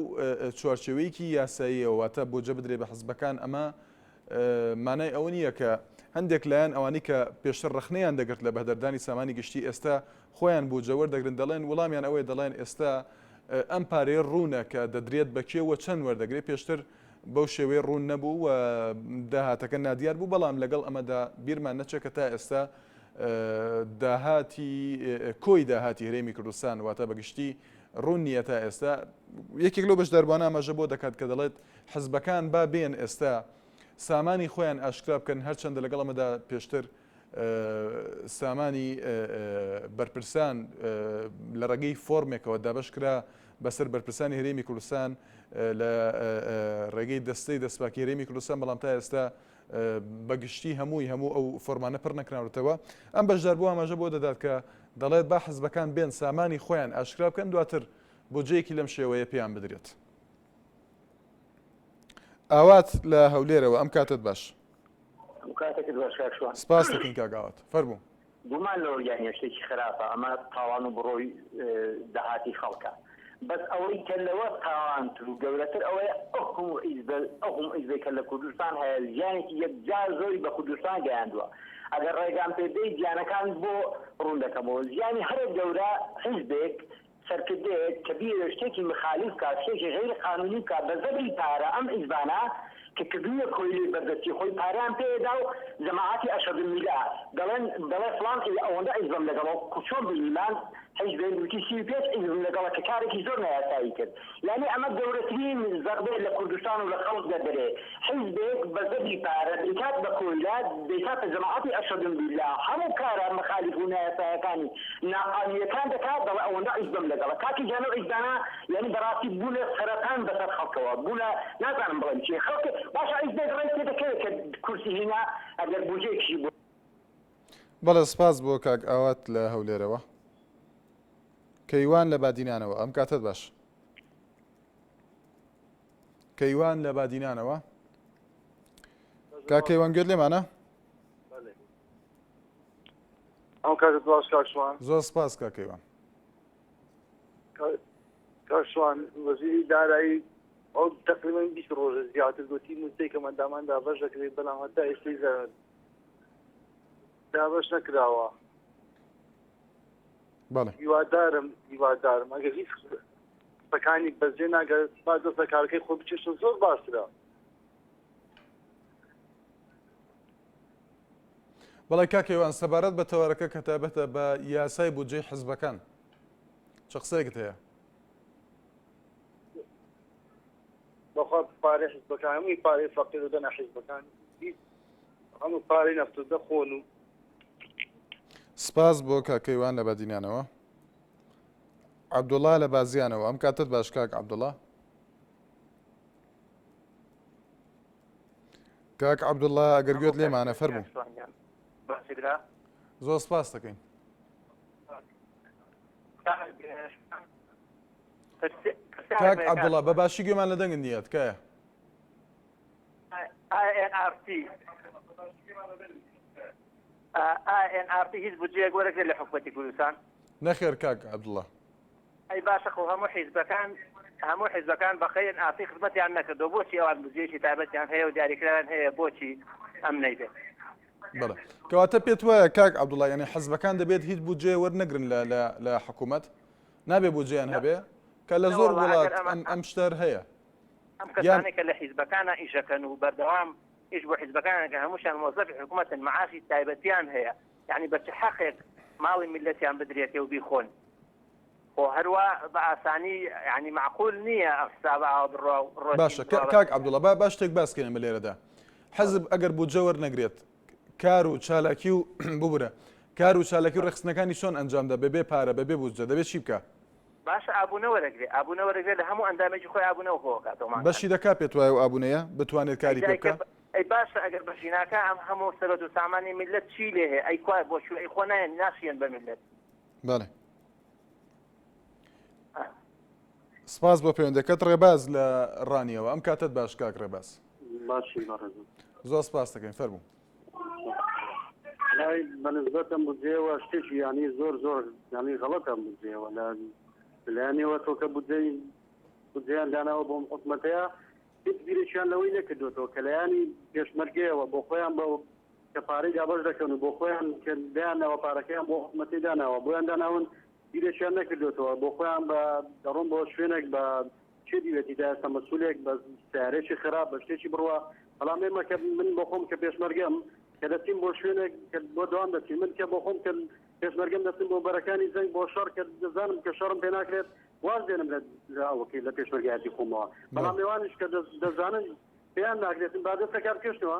Speaker 1: چوارچێوەیەکی یاساییەوە واتە بودجە بدرێ بە حزبەکان ئەمە مانای ئەوە نییە کە هەندێک لایەن ئەوانی کە پێشتر ڕەخنەیان دەگرت لە بەهدەردانی سامانی گشتی ئێستا خۆیان بودجە وەردەگرن دەڵێن وڵامیان ئەوەیە دەڵێن ئێستا ئەم پارەیە ڕوونە کە دەدرێت بە کێ و چەند وەردەگرێت پێشتر بەو شێوەیە ڕوون نەبوو و داهاتەکە نادیار بوو بەڵام لەگەڵ ئەمەدا بیرمان نەچێت کە تا ئێستا داهاتی کۆی داهاتی هەرێمی کوردستان واتە بەگشتی. ڕوون نییە تا ئێستا. یەکێک لەو بەشداربووانە ئاماژە بۆ دەکات کە دەڵێت حزبەکان با بێن ئێستا سامانی خۆیان ئاشکرا بکەن، هەرچەندە لەگەڵ ئەمەدا پێشتر سامانی بەرپرسان لە ڕێگەی فۆرمێکەوە دابەش کرا بەسەر بەرپرسانی هەرێمی کوردستان لە ڕێگەی دەستەی دەستپاکی هەرێمی کوردستان، بەڵام تا ئێستا بە گشتی هەمووی هەموو ئەو فۆرمانە پڕ نەکراونەتەوە. ئەم بەشداربووە ئاماژە بۆ دەدات کە دەڵێت با حزبەکان بێن سامانی خۆیان ئاشکرا بکەن دواتر بودجەیەکی لەم شێوەیە پێیان بدرێت. ئاوات لە هەولێرەوە ئەم کاتت باش.
Speaker 13: ئەم کاتێکت باش کاک شوان.
Speaker 1: سپاس دەکەین کاک ئاوات فەرموو.
Speaker 13: گومان لەوە گیان نیە شتێکی خراپە ئەمە تاڵان و بڕۆی داهاتی خەڵکە بەس ئەوەی کە لەوە تاوانتر و گەورەتر ئەوەیە ئەو هەموو حیزبە ئەو هەموو حیزبەی کە لە کوردستان هەیە زیانێکی یەکجار زۆری بە کوردستان گەیاندووە ئەگەر ڕێگام پێ دەی زیانەکان بۆ ڕوون دەکەمەوە زیانی هەرە گەورە حیزبێک سەرکردەیەک کە بیەوێت شتێکی مخالیف بکات، شتێکی غەیری قانونی بکات بە زەبری پارە، ئەم حیزبانە کە کردوویە کۆیلەی بەردەستی خۆی پارەیان پێ ئەدا و جەماعەتی ئەشەدولمیلا دەڵێن دەڵێ فڵان حیزب ئەوەندە حیزبم لەگەڵە و چۆن بینیمان حیزبێک وتی 35 حیزبم لەگەڵە کە کارێکی زۆر نایاسایی کرد یانی ئەمە گەورەترین زەربەیە لە کوردستان و لە خەڵک دەدرێ حیزبێک بە زەبری پارە دەیکات بە کۆیلە، دەیکاتە جەماعەتی ئەشەدون بیلا، هەموو کارە مخالیف و نایاسایەکانی ناقانونیەکان دەکات، دەڵێ ئەوەندە حیزبم لەگەڵە. کاکە گیان ئەو حیزبانە یانی بەڕاستی بوونە سەرەتان بەسەر خەڵکەوە، بوونە نازانم بڵێم چی، خەڵک باشە حیزبێک ڕێی تێدەکەوێت کە کورسی هینا ئەگەر بوجەیەکیشی بۆ
Speaker 1: بەڵێ سپاس بۆ کاک ئاوات لە هەولێرەوە. کەیوان لە بادینانەوە ئەم کاتەت باش. کەیوان لە بادینانەوە کاک کەیوان گوێت لێمانە؟
Speaker 14: ئەم کاتت باش کاک شوان.
Speaker 1: زۆر سپاس کاک کەیوان.
Speaker 14: کاک شوان وەزیری دارایی ئەو تقریبا 20 ڕۆژە زیاتر گوتی موچەی کەم ئەندامان دابەش دەکرێت بەڵام هەتا ئێستەی دابەش نەکراوە.
Speaker 1: بەڵێ.
Speaker 14: هیوادارم هیوادارم ئەگەر هیچ قسەکانی بەجێ ناگە با دەست لە کارەکەی خۆ بکێشن زۆر باشترە.
Speaker 1: بەڵێ کاک هیوان سەبارەت بە تەوەرەکە کە تایبەتە بە یاسای بودجەی حزبەکان چ قسەیەکت هەیە؟
Speaker 14: بەخوا پارەی حزبەکان هەمووی پارەی فەقیر و دەنا حزبەکان هیچ هەموو پارەی نەفت دەخۆن و
Speaker 1: سپاس بۆ کاک کەیوان لە بادینانەوە. عەبدوڵا لە بازیانەوە ئەم کاتت باش کاک عەبدوڵا. کاک عەبدوڵا ئەگەر گوێت لێمانە فەرموو. زۆر سپاس دەکەین. کاک عەبدوڵا بە باشی گوێمان لە دەنگت نییە تکایە.
Speaker 15: INRT INRT هیچ بودجەیەک وەرەگرێت لە حکومەتی کوردستان؟
Speaker 1: نەخێر کاک عەبدوڵا.
Speaker 15: ئەی باشە خۆ هەموو حیزبەکان هەموو حیزبەکان بە قەی NRT خزمەتیان نەکردووە بۆچی ئەوان بودجەیەکی تایبەتیان هەیە و دیاریکراویان هەیە بۆچی ئەم نەیبێت؟
Speaker 1: بەڵێ کەواتە پێت وایە کاک عەبدوڵا یعنی حزبەکان دەبێت هیچ بودجەیە وەرنەگرن لە لە لە حکوومەت نابێ بودجەیان هەبێ کە لە زۆر وڵات ئەم ئەم شتەر هەیە
Speaker 15: ئەم کەسانەی کە لە حیزبەکانا ئیشەکەن و بەردەوام ئیش بۆ حیزبەکان ئەکەن هەمووشیان مۆزەفی حکومەتن معاشی تایبەتیان هەیە یانی بە چ حەقێک ماڵی میللەتیان بدرێتێ و بیخۆن خۆ هەروا بە ئاسانی یانی مەعقول نییە ئەم حسابە ئاوا بڕوا و ڕۆتین
Speaker 1: باشە
Speaker 15: بڕوا بە
Speaker 1: کاک عەبدوڵا با با شتێک باس کەین ئەمە لێرەدا حزب ئەگەر بودجە وەرنەگرێت کار و چالاکی و ببورە کار و چالاکی و ڕێکخستنەکانی چۆن ئەنجام دا بەبێ پارە بەبێ بودجە دەبێت چی بکا؟
Speaker 15: باشە ئابونە وەرەگرێ ئابونە وەرەگرێ لە هەموو ئەندامێکی خۆی ئابونەوە کۆ ئەکاتەوە مانگانە.
Speaker 1: بەشی دەکا پێت وایە ئەو ئابونەیە بتوانێت
Speaker 15: ئەی
Speaker 1: کاری پێ
Speaker 15: دایکە
Speaker 1: بکا؟
Speaker 15: ئەی باشە ئەگەر بەشی ناکا ئەم هەموو سەرۆت و سامانی میللەت چی لێ هەیە ئەی کوا بۆ کوێ ئەی خۆ نایەن ناشیەن بە میللەت.
Speaker 1: بەڵێ سپاس بۆ پەیوەندەکەت ڕێباز لە ڕانیەوە ئەم کاتت باش کاک ڕێباز.
Speaker 16: باشی بەڕێزم.
Speaker 1: زۆر سپاس دەکەین فەرموو.
Speaker 16: وەڵای بە نسبەت ئەم بودجەیەوە شتێکی یانی زۆر زۆر یانی غەڵەتە ئەم بودجەیەوە لە لایەنێوە تۆ کە بودجەی بودجەیان داناوە بۆ ئەم حکومەتەیە هیچ بیرێکیان لەوەی نەکردوێتەوە کە لایەنی پێشمەرگەیەوە بۆ خۆیان بە کە پارەی دابەش دەکەن و بۆ خۆیان کە دایان ناوە پارەکەیان بۆ حکومەتی داناوە بۆیان داناون بیرێکیان نەکردوێتەوە بۆ خۆیان بە دەڕۆن بۆ شوێنێک بە کێ دیوێتی تا ئێستا مەسولێک بە سیارێکی خراپ بە شتێکی بڕوا بەڵام ئێمە کە من بۆ خۆم کە پێشمەرگەم. کە دەچین بۆ شوێنێک کە بۆ دوام دەچین من کە بۆ خۆم کە پێشمەرگەم دەچم بۆ بەرەکانی جەنگ بۆ شەڕ کە دەزانم کە شەڕم پێ ناکرێت واز دێنم لە ئەوەکەی لە پێشمەرگایەتی خۆمەوە بەڵام ئێوانیش کە دەزانن پێیان ناکرێتن با دەست لەکار بکێشنەوە.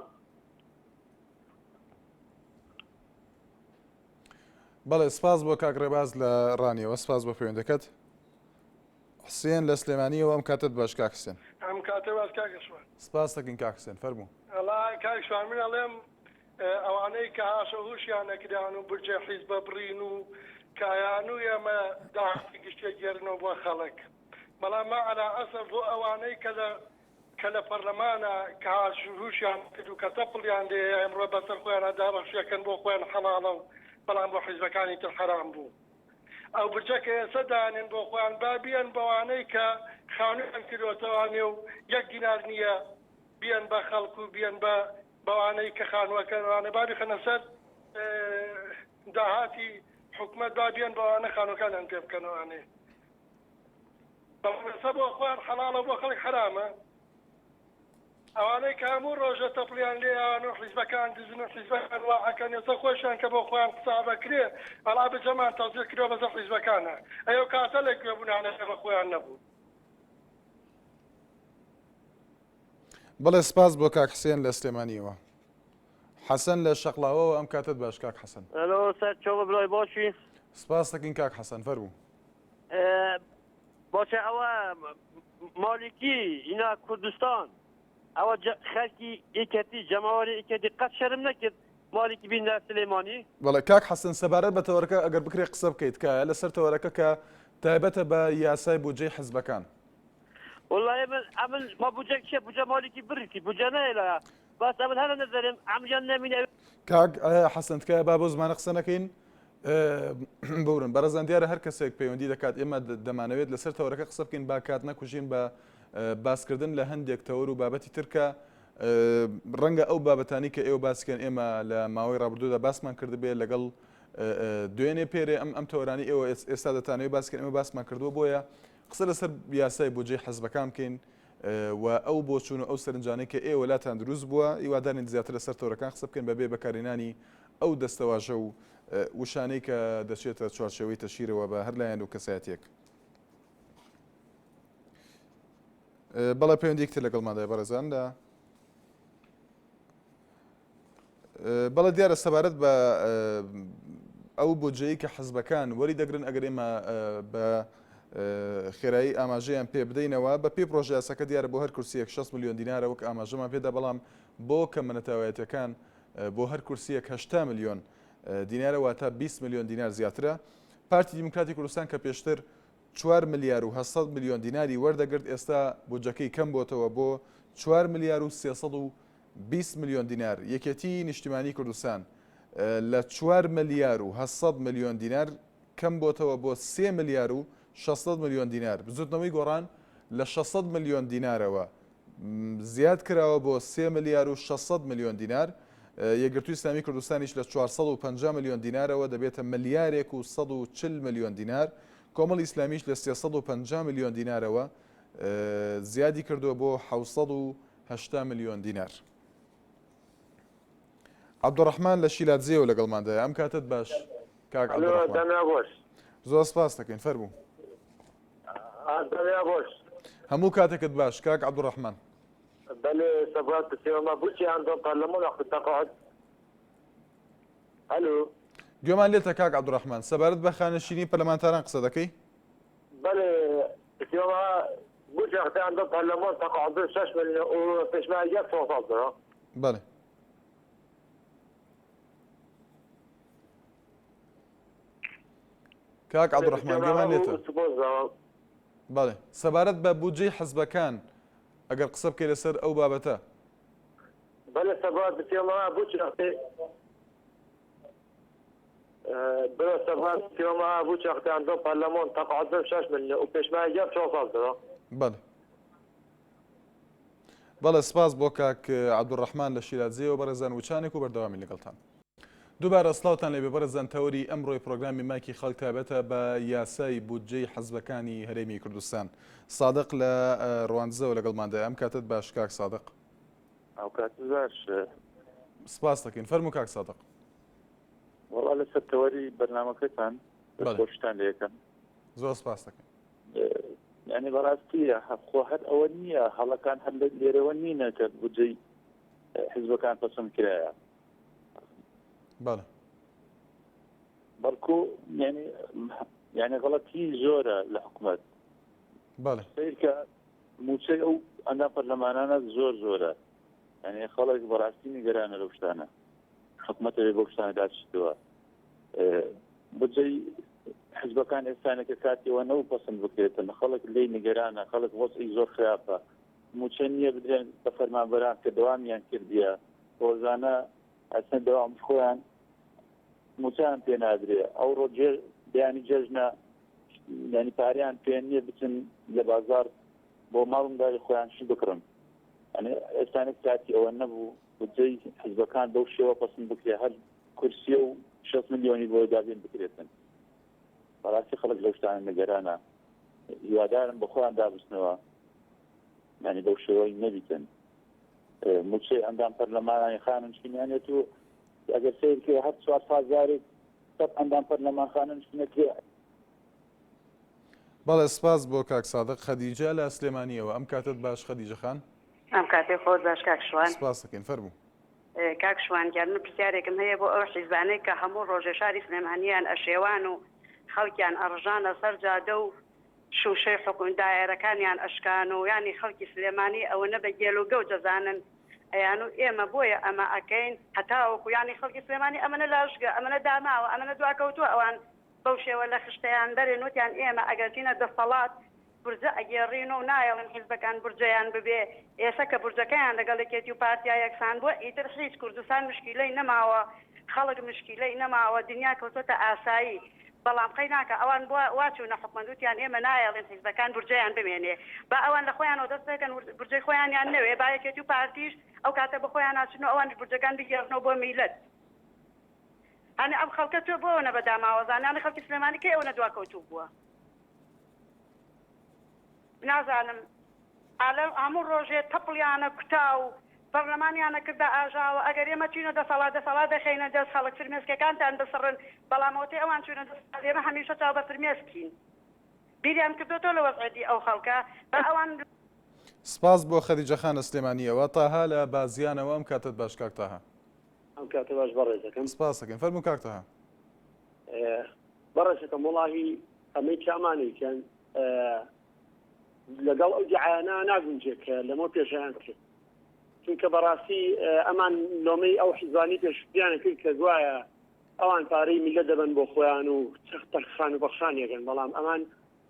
Speaker 1: بەڵێ سپاس بۆ کاک ڕێباز لە ڕانیەوە سپاس بۆ پەیوەندەکەت. حسێن لە سلێمانیەوە ئەم کاتەت باش کاک حسێن.
Speaker 17: ئەم کاتە باش کاک شوان.
Speaker 1: سپاس دەکەین کاک حسێن فەرموو.
Speaker 17: ئەڵا کاک شوان من ئەڵێم ئەوانەی کە هاشە هوشیان نەکران و بورجە حیزبە بڕین و کایان و ئێمە داهاتی گشتیە گێرنەوە بۆ خەڵک بەڵام ما عەلا ئەسەف بۆ ئەوانەی کە لە کە لە پەرلەمانە کە هاش هوشیان کرد و کە تەپڵیان لێیە ئێمڕۆ بەسەر خۆیانا دابەشیەکەن بۆ خۆیان حەڵاڵە و بەڵام بۆ حیزبەکانی تر حەرام بوو. ئەو برجە کە ئێسە دانێن بۆ خۆیان با بیەن بەوانەی کە خانویان کردۆتەوانێ و یەک دینار نیە بیەن بە خەڵک و بیەن بە بەوانەی کە خانوەکەوانە با بیخەنە سەر داهاتی حکومەت با بیەن بەوانە خانوەکانیان پێ بکەنەوانێ بەڵام ئێستا بۆ خۆیان حەڵاڵە بۆ خەڵک حەرامە. ئەوانەی کە هەموو ڕۆژێ تەپڵیان لێیان و حیزبەکان دزن و حیزبەکان وا ئەکەن ئێستا خۆشیان کە بۆ خۆیان حساب ئەکرێ ئەڵا بجەمان تەزیق کردوە بەسەر حیزبەکانا ئەی ئەو کاتە لە کوێ بوون هەنە بە خۆیان نەبوون.
Speaker 1: بەڵێ سپاس بۆ کاک حسێن لە سلێمانیەوە. حەسەن لە شەقڵاوەوە ئەم کاتەت باش کاک حەسەن.
Speaker 18: ئەلۆ سەر چۆڵە برای باشی؟
Speaker 1: سپاس دەکەین کاک حەسەن فەرموو.
Speaker 18: باشە ئەوە مالیکی ئینا کوردستان ئەوە خەلکی ئیکەتی جەماوەری ئیکەتی قەت شەرم نەکرد مالیکی بین لە سلێمانی.
Speaker 1: بەڵێ کاک حەسەن سەبارەت بە تەوەرەکە ئەگەر بکرێ قسە بکەیت تکایە لەسەر تەوەرەکە کە تایبەتە بە یاسای بودجەی حزبەکان.
Speaker 18: وەڵای من ئەمن ما بودجە چیە بودجە مالیکی بڕیتی بودجە نەیە بەس ئەمن هەر نەزەرم عەمریان نەمینە.
Speaker 1: کاک حەسەن تکایە با بەو زمانە قسە نەکەین بورن بەڕێزان دیارە هەر کەسێک پەیوەندی دەکات ئێمە دەمانەوێت لەسەر تەوەرەکە قسە بکەین با کات نەکوژین بە باسکردن لە هەندێک تەوەر و بابەتی ترکە ڕەنگە ئەو بابەتانی کە ئێوە باسکەن ئێمە لە ماوەی ڕابردوودا باسمان کردبێ لەگەڵ دوێنێ پێرێ ئەم ئەم تەوەرانی ئێوە ئێستا دەتانەوێت باسکەن ئێمە باسمان کردووە بۆیە قسە لەسەر یاسای بودجەی حزبەکان بکەین و ئەو بۆچوون و ئەو سەرنجانەی کە ئێوە لاتان دروست بووە، هیوادارین زیاتر لەسەر تەوەرەکان قسە بکەن بەبێ بەکارهێنانی ئەو دەستەواژە و وشانەی کە دەچێتە چوارچێوەی تەشهیرەوە بە هەر لایەن و کەسایەتیەک. بەڵێ پەیوەندیەکی تر لەگەڵماندایە بەڕێزان لە بەڵێ دیارە سەبارەت بە ئەو بودجەی کە حزبەکان وەری دەگرن ئەگەر ئێمە بە خێرایی ئاماژەیان پێ بدەینەوە بە پێی پرۆژەیاساکە دیارە بۆ هەر کورسیەک 6 میلیۆن دینارە وەک ئاماژەمان پێدا بەڵام بۆ کەمە نەتەوایەتەکان بۆ هەر کورسیەک 80 میلیۆن دینارە واتە 20 میلیۆن دینار زیاترە پارتی دیموکراتی کوردستان کە پێشتر 4 ملیار و 800 میلیۆن دیناری وەردەگرت ئێستا بودجەکەی کەم بۆتەوە بۆ 4 ملیار و 320 ملیۆن دینار، یەکێتیی نیشتیمانیی کوردستان لە چوار ملیار و 800 ملیۆن دینار کەم بۆتەوە بۆ سێ ملیار و 600 ملیۆن دینار، بزوتنەوەی گۆڕان لە 600 ملیۆن دینارەوە زیاد کراوە بۆ سێ ملیار و 600 ملیۆن دینار، یەکگرتووی ئیسلامی کوردستانیش لە 450 ملیۆن دینارەوە دەبێتە ملیارێک و 140 ملیۆن دینار، کۆمەڵی ئیسلامیش لە 350 ملیۆن دینارەوە زیادی کردووە بۆ 780 ملیۆن دینار. عەبدوڕەحمان لە شیلادزێوە لەگەڵماندایە ئەم کاتەت باش کاک عەبدوڕەحمان. زۆر سپاس دەکەین فەرموو. هەموو کاتێکت باش کاک عەبدوڕەحمان.
Speaker 19: بەلێ سەبات پرسیوەمە بوچی ئەندام پەرلەمان وەخت تەقاعد هەلو.
Speaker 1: گوێمان لێتە کاک عەبدوڕەحمان سەبارەت بە خانەنشینی پەرلەمانتاران قسە دەکەی؟
Speaker 19: بەلێ پرسیوەمە بوچی وەخت ئەندام پەرلەمان تەقاعد شەش ملیۆن و پێشمەرگە 400 درا.
Speaker 1: بەلێ. کاک عەبدوڕەحمان گوێمان لێتە. بەڵێ سەبارەت بە بودجەی حزبەکان ئەگەر قسە بکەی لەسەر ئەو بابەتە.
Speaker 19: بەلێ سەبارەت بچێمە بوچی وەختی برا سەبارەت بچێمە بوچی وەختی ئەندام پەرلەمان تەقاعد بم شەش ملیۆن و پێشمەرگە 400 درا.
Speaker 1: بەڵێ بەڵێ سپاس بۆ کاک عەبدولڕەحمان لە شیرادزێەوە بەڕێزان وچانێک و بەردەوامی لەگەڵتان. دووبارە سڵاوتان لێبێ بەڕێزان تەوەری ئەمڕۆی پرۆگرامی مایکی خەڵک تایبەتە بە یاسای بودجەی حزبەکانی هەرێمی کوردستان. سادق لە ڕواندزەوە لەگەڵماندایە ئەم کاتەت باش کاک سادق.
Speaker 20: ئەوکاتت باش.
Speaker 1: سپاس دەکەین فەرموو کاک سادق.
Speaker 20: وەڵا لەسەر تەوەری بەرنامەکەتان دەستخۆشیتان لێ ئەکەم.
Speaker 1: زۆر سپاس دەکەین.
Speaker 20: یانی بەڕاستی خۆ هەر ئەوە نییە هەڵەکان هەر لێرەوە نینە کە بودجەی حزبەکان پەسەند کرایە.
Speaker 1: بەڵێ.
Speaker 20: بەڵکو یانی یانی غەڵەتی زۆرە لە حکومەت.
Speaker 1: بەڵێ.
Speaker 20: سەیرکە مووچەی ئەو ئەندام پەرلەمانانە زۆر زۆرە. یانی خەڵک بەڕاستی نیگەرانە لەو شتانە. حکومەت ئەوێ بەو شتانە داچیتەوە. بودجەی حزبەکان ئێستانێکە کاتیەوە نەو پەسند بکرێتن. خەڵک لێی نیگەرانە، خەڵک وەزعی زۆر خراپە. مووچە نییە بدرێن بە فەرمانبەران کە دەوامیان کردیە. ڕۆژانە ئەچنە دەوامی خۆیان مووچەیان پێ نادرێ. ئەوڕۆ بەیانی جەژنە یانی پارەیان پێ نییە بچن لە بازاڕ بۆ ماڵ منداڵی خۆیان شت بکڕن. یانی ئێستانێک کاتی ئەوە نەبوو بودجەی حزبەکان بەو شێوە پەسند بکرێ هەر کورسیە و 6 ملیۆنی بۆ دابین بکرێتن. بەڕاستی خەڵک لەو شتانە نیگەرانە. هیوادارم بە خۆیان دابچنەوە یانی بەو شێوەی نەبیتن. مووچەی ئەندام پەرلەمانانی خانەنشینیانێت و ئەگەر سەیر کرێ هەر چوار ساڵ جارێک سەد ئەندام پەرلەمان خانەنشینەکرێ.
Speaker 1: بەڵێ سپاس بۆ کاک سادق. خەدیجە لە سلێمانیەوە ئەم کاتەت باش خەدیجە خان.
Speaker 21: ئەم کاتەی خۆت باش کاک شوان.
Speaker 1: سپاس دەکەین فەرموو.
Speaker 21: کاک شوان گیان من پرسیارێکم هەیە بۆ ئەو حیزبانەی کە هەموو ڕۆژێ شاری سلێمانیان ئەشێوان و خەڵکیان ئەڕژانە سەر جادە و شوشەی حکوم دایەرەکانیان ئەشکان و یانی خەڵکی سلێمانی ئەوەنە بە گێل و گەوج ئەزانن ئەیانو ئێمە بۆیە ئەمە ئەکەین هەتاوەکو یانی خەڵکی سلێمانی ئەمەنە لاشگە ئەمەنە داماوە ئەمەنە دواکەوتوە ئەوان بەو شێوە لە خشتەیان بەرن وتیان ئێمە ئەگەر چینە دەسەڵات بورجە ئەگێڕین و نایەڵین حیزبەکان بورجەیان ببێ ئێسە کە بورجەکەیان لەگەڵ یەکێتی و پارتیا یەکسان بوە ئیتر هیچ کوردستان مشکیلەی نەماوە خەڵک مشکیلەی نەماوە دنیا کەوتۆتە ئاسایی بەڵام قەی ناکا ئەوان بوا وا چونە حکومەت وتیان ئێمە نایەڵین حیزبەکان بورجەیان بمێنێ با ئەوان لە خۆیانەوە دەست پێکەن بورجەی خۆیانیان نەوێ با یەکێتی و پارتیش ئەو کاتە بە خۆیانا چن و ئەوانیش بورجەکان بگێڕنەوە بۆ میلەت هەنێ ئەم خەڵکە تۆ بۆ ئەوەنە بە داماوە زانیانی خەڵکی سلێمانی کەی ئەوەنە دواکەوتوو بووە نازانم ئالە هەموو ڕۆژێ تەپڵیانە کوتا و پەڕلەمانیانە کردە ئاژاوە ئەگەر ئێمە چوینە دەسەڵات دەسەڵات دەخەینە دەست خەڵک فرمێسکەکانتان بسڕن بەڵام ئەوەتەی ئەوان چوونە دەسەڵات ئێمە هەمیشە چاو بە فرمێسکین بیریان کردۆتەوە لە وەزعێتی ئەو خەڵکە با ئەوان
Speaker 1: سپاس بۆ خەدیجە خان لە سلێمانییەوە. تاها لە بازیانەوە ئەم کاتەت باش کاک تاها.
Speaker 22: ئەم کاتە باش بەڕێزەکەم.
Speaker 1: سپاس دەکەین. فەرموو کاک تاها.
Speaker 22: بەڕێزەکەم وەڵاهی ئەمەی کە ئەمانەی کەن لەگەڵ ئەو دیعایانە ناگونجێ کە لەمە پێشیان کرد چونکە بەڕاستی ئەمان لۆمەی ئەو حیزبانی پێشتریانە کرد کە گوایە ئەوان پارەی میللەت دەبەن بۆ خۆیان و چەخت تەرخان و بەخشانیەکەن بەڵام ئەمان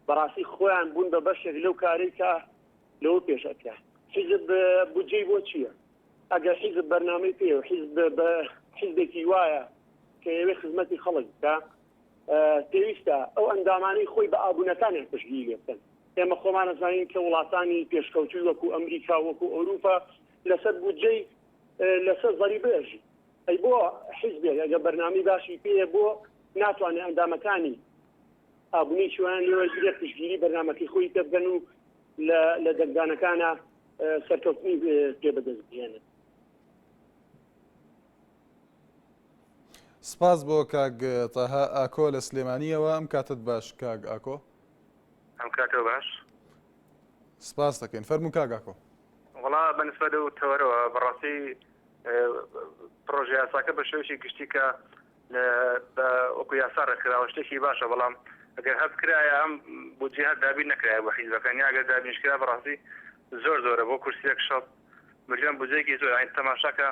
Speaker 22: بەڕاستی خۆیان بوون بە بەشێک لەو کارەی کە لەوە پێش ئەکرا حیزب بودجەی بۆ چییە؟ ئەگەر حیزب بەرنامەی پێ و حیزب بە حیزبێکی وایە کە ئەوێ خزمەتی خەڵک بکە پێویستە ئەو ئەندامانەی خۆی بە ئابوونەکانیان پشتگیری لێ بکەن. ئێمە خۆمان ئەزانین کە وڵاتانی پێشکەوتووی وەکوو ئەمریکا و وەکوو ئەوروپا لەسەر بودجەی لەسەر زەریبە ئەژین. ئەی بۆ حیزبێک ئەگەر بەرنامەی باشی پێیە بۆ ناتوانێت ئەندامەکانی ئابوونەی شویان لێ وەرگرێت پشتگیری بەرنامەکەی خۆی پێ بکەن و لە دەنگدانەکانا سەرکەوتنی پێ بەدەست بهێنن.
Speaker 1: سپاس بۆ کاک تاها ئاکۆ لە سلێمانیەوە ئەم کاتت باش کاک ئاکۆ.
Speaker 23: ئەم کاتەوە باش.
Speaker 1: سپاس دەکەین فەرموو کاک ئاکۆ.
Speaker 23: وەڵا بە نسبەت ئەو تەوەرەوە بەڕاستی پڕۆژە یاساکە بە شێوەیەکی گشتی کە بە وەکو یاسا ڕێکخراوە شتێکی باشە بەڵام ئەگەر هەر بکرایە ئەم بودجەیە هەر دابین نەکرایە بۆ حیزبەکان یا ئەگەر دابینش کرا بەڕاستی زۆر زۆرە بۆ کورسیەک 6 ملیۆن بودجەیەکی زۆر یانی تەماشاکە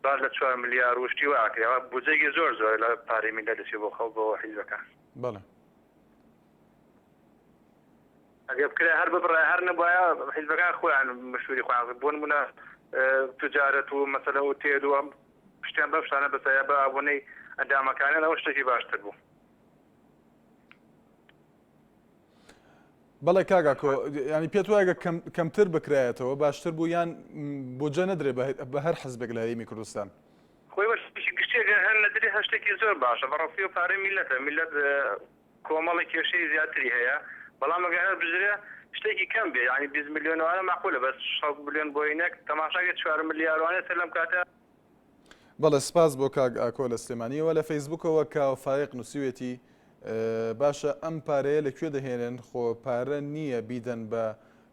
Speaker 23: باس لە چوار ملیار و شتی وا ئەکرێ ئەوە بودجەیەکی زۆر زۆرە لە پارەی میللەت دەچێ بۆ خەڵک بۆ حیزبەکان.
Speaker 1: بەڵێ.
Speaker 23: ئەگەر بکرایە هەر ببڕایە هەر نەبوایە حیزبەکان خۆیان مشوری خۆیان بۆ نمونە تجارەت و مەسەلەن ئوتێل و ئەم پشتیان بەم شتانە بەسایە بە ئابونەی ئەندامەکانیان ئەوە شتێکی باشتر بوو.
Speaker 1: بەڵێ کاک ئاکۆ یانی پێت وایە گەر کەمتر بکرایەتەوە باشتر بوو یان بودجە نەدرێ بە هەر حزبێک لە هەرێمی کوردستان؟
Speaker 23: خۆی بە شتێکی گشتی ئەگەر هەر نەدرێ هەر شتێکی زۆر باشە بەڕاستی ئەو پارەی میللەتە میللەت کۆمەڵێک کێشەی زیاتری هەیە بەڵام ئەگەر هەر بژرێ شتێکی کەم بێ یانی 20 ملیۆن وانە مەعقولە بەس 6 ملیۆن بۆ ینەک تەماشاکەی چوار ملیار وانە سەر لەم کاتە.
Speaker 1: بەڵێ سپاس بۆ کاک ئاکۆ لە سلێمانیەوە. لە فەیسبوکەوە کاوە فایەق نووسیوێتی، باشە ئەم پارەیە لە کوێ دەهێنن خۆ پارە نییە بیدەن بە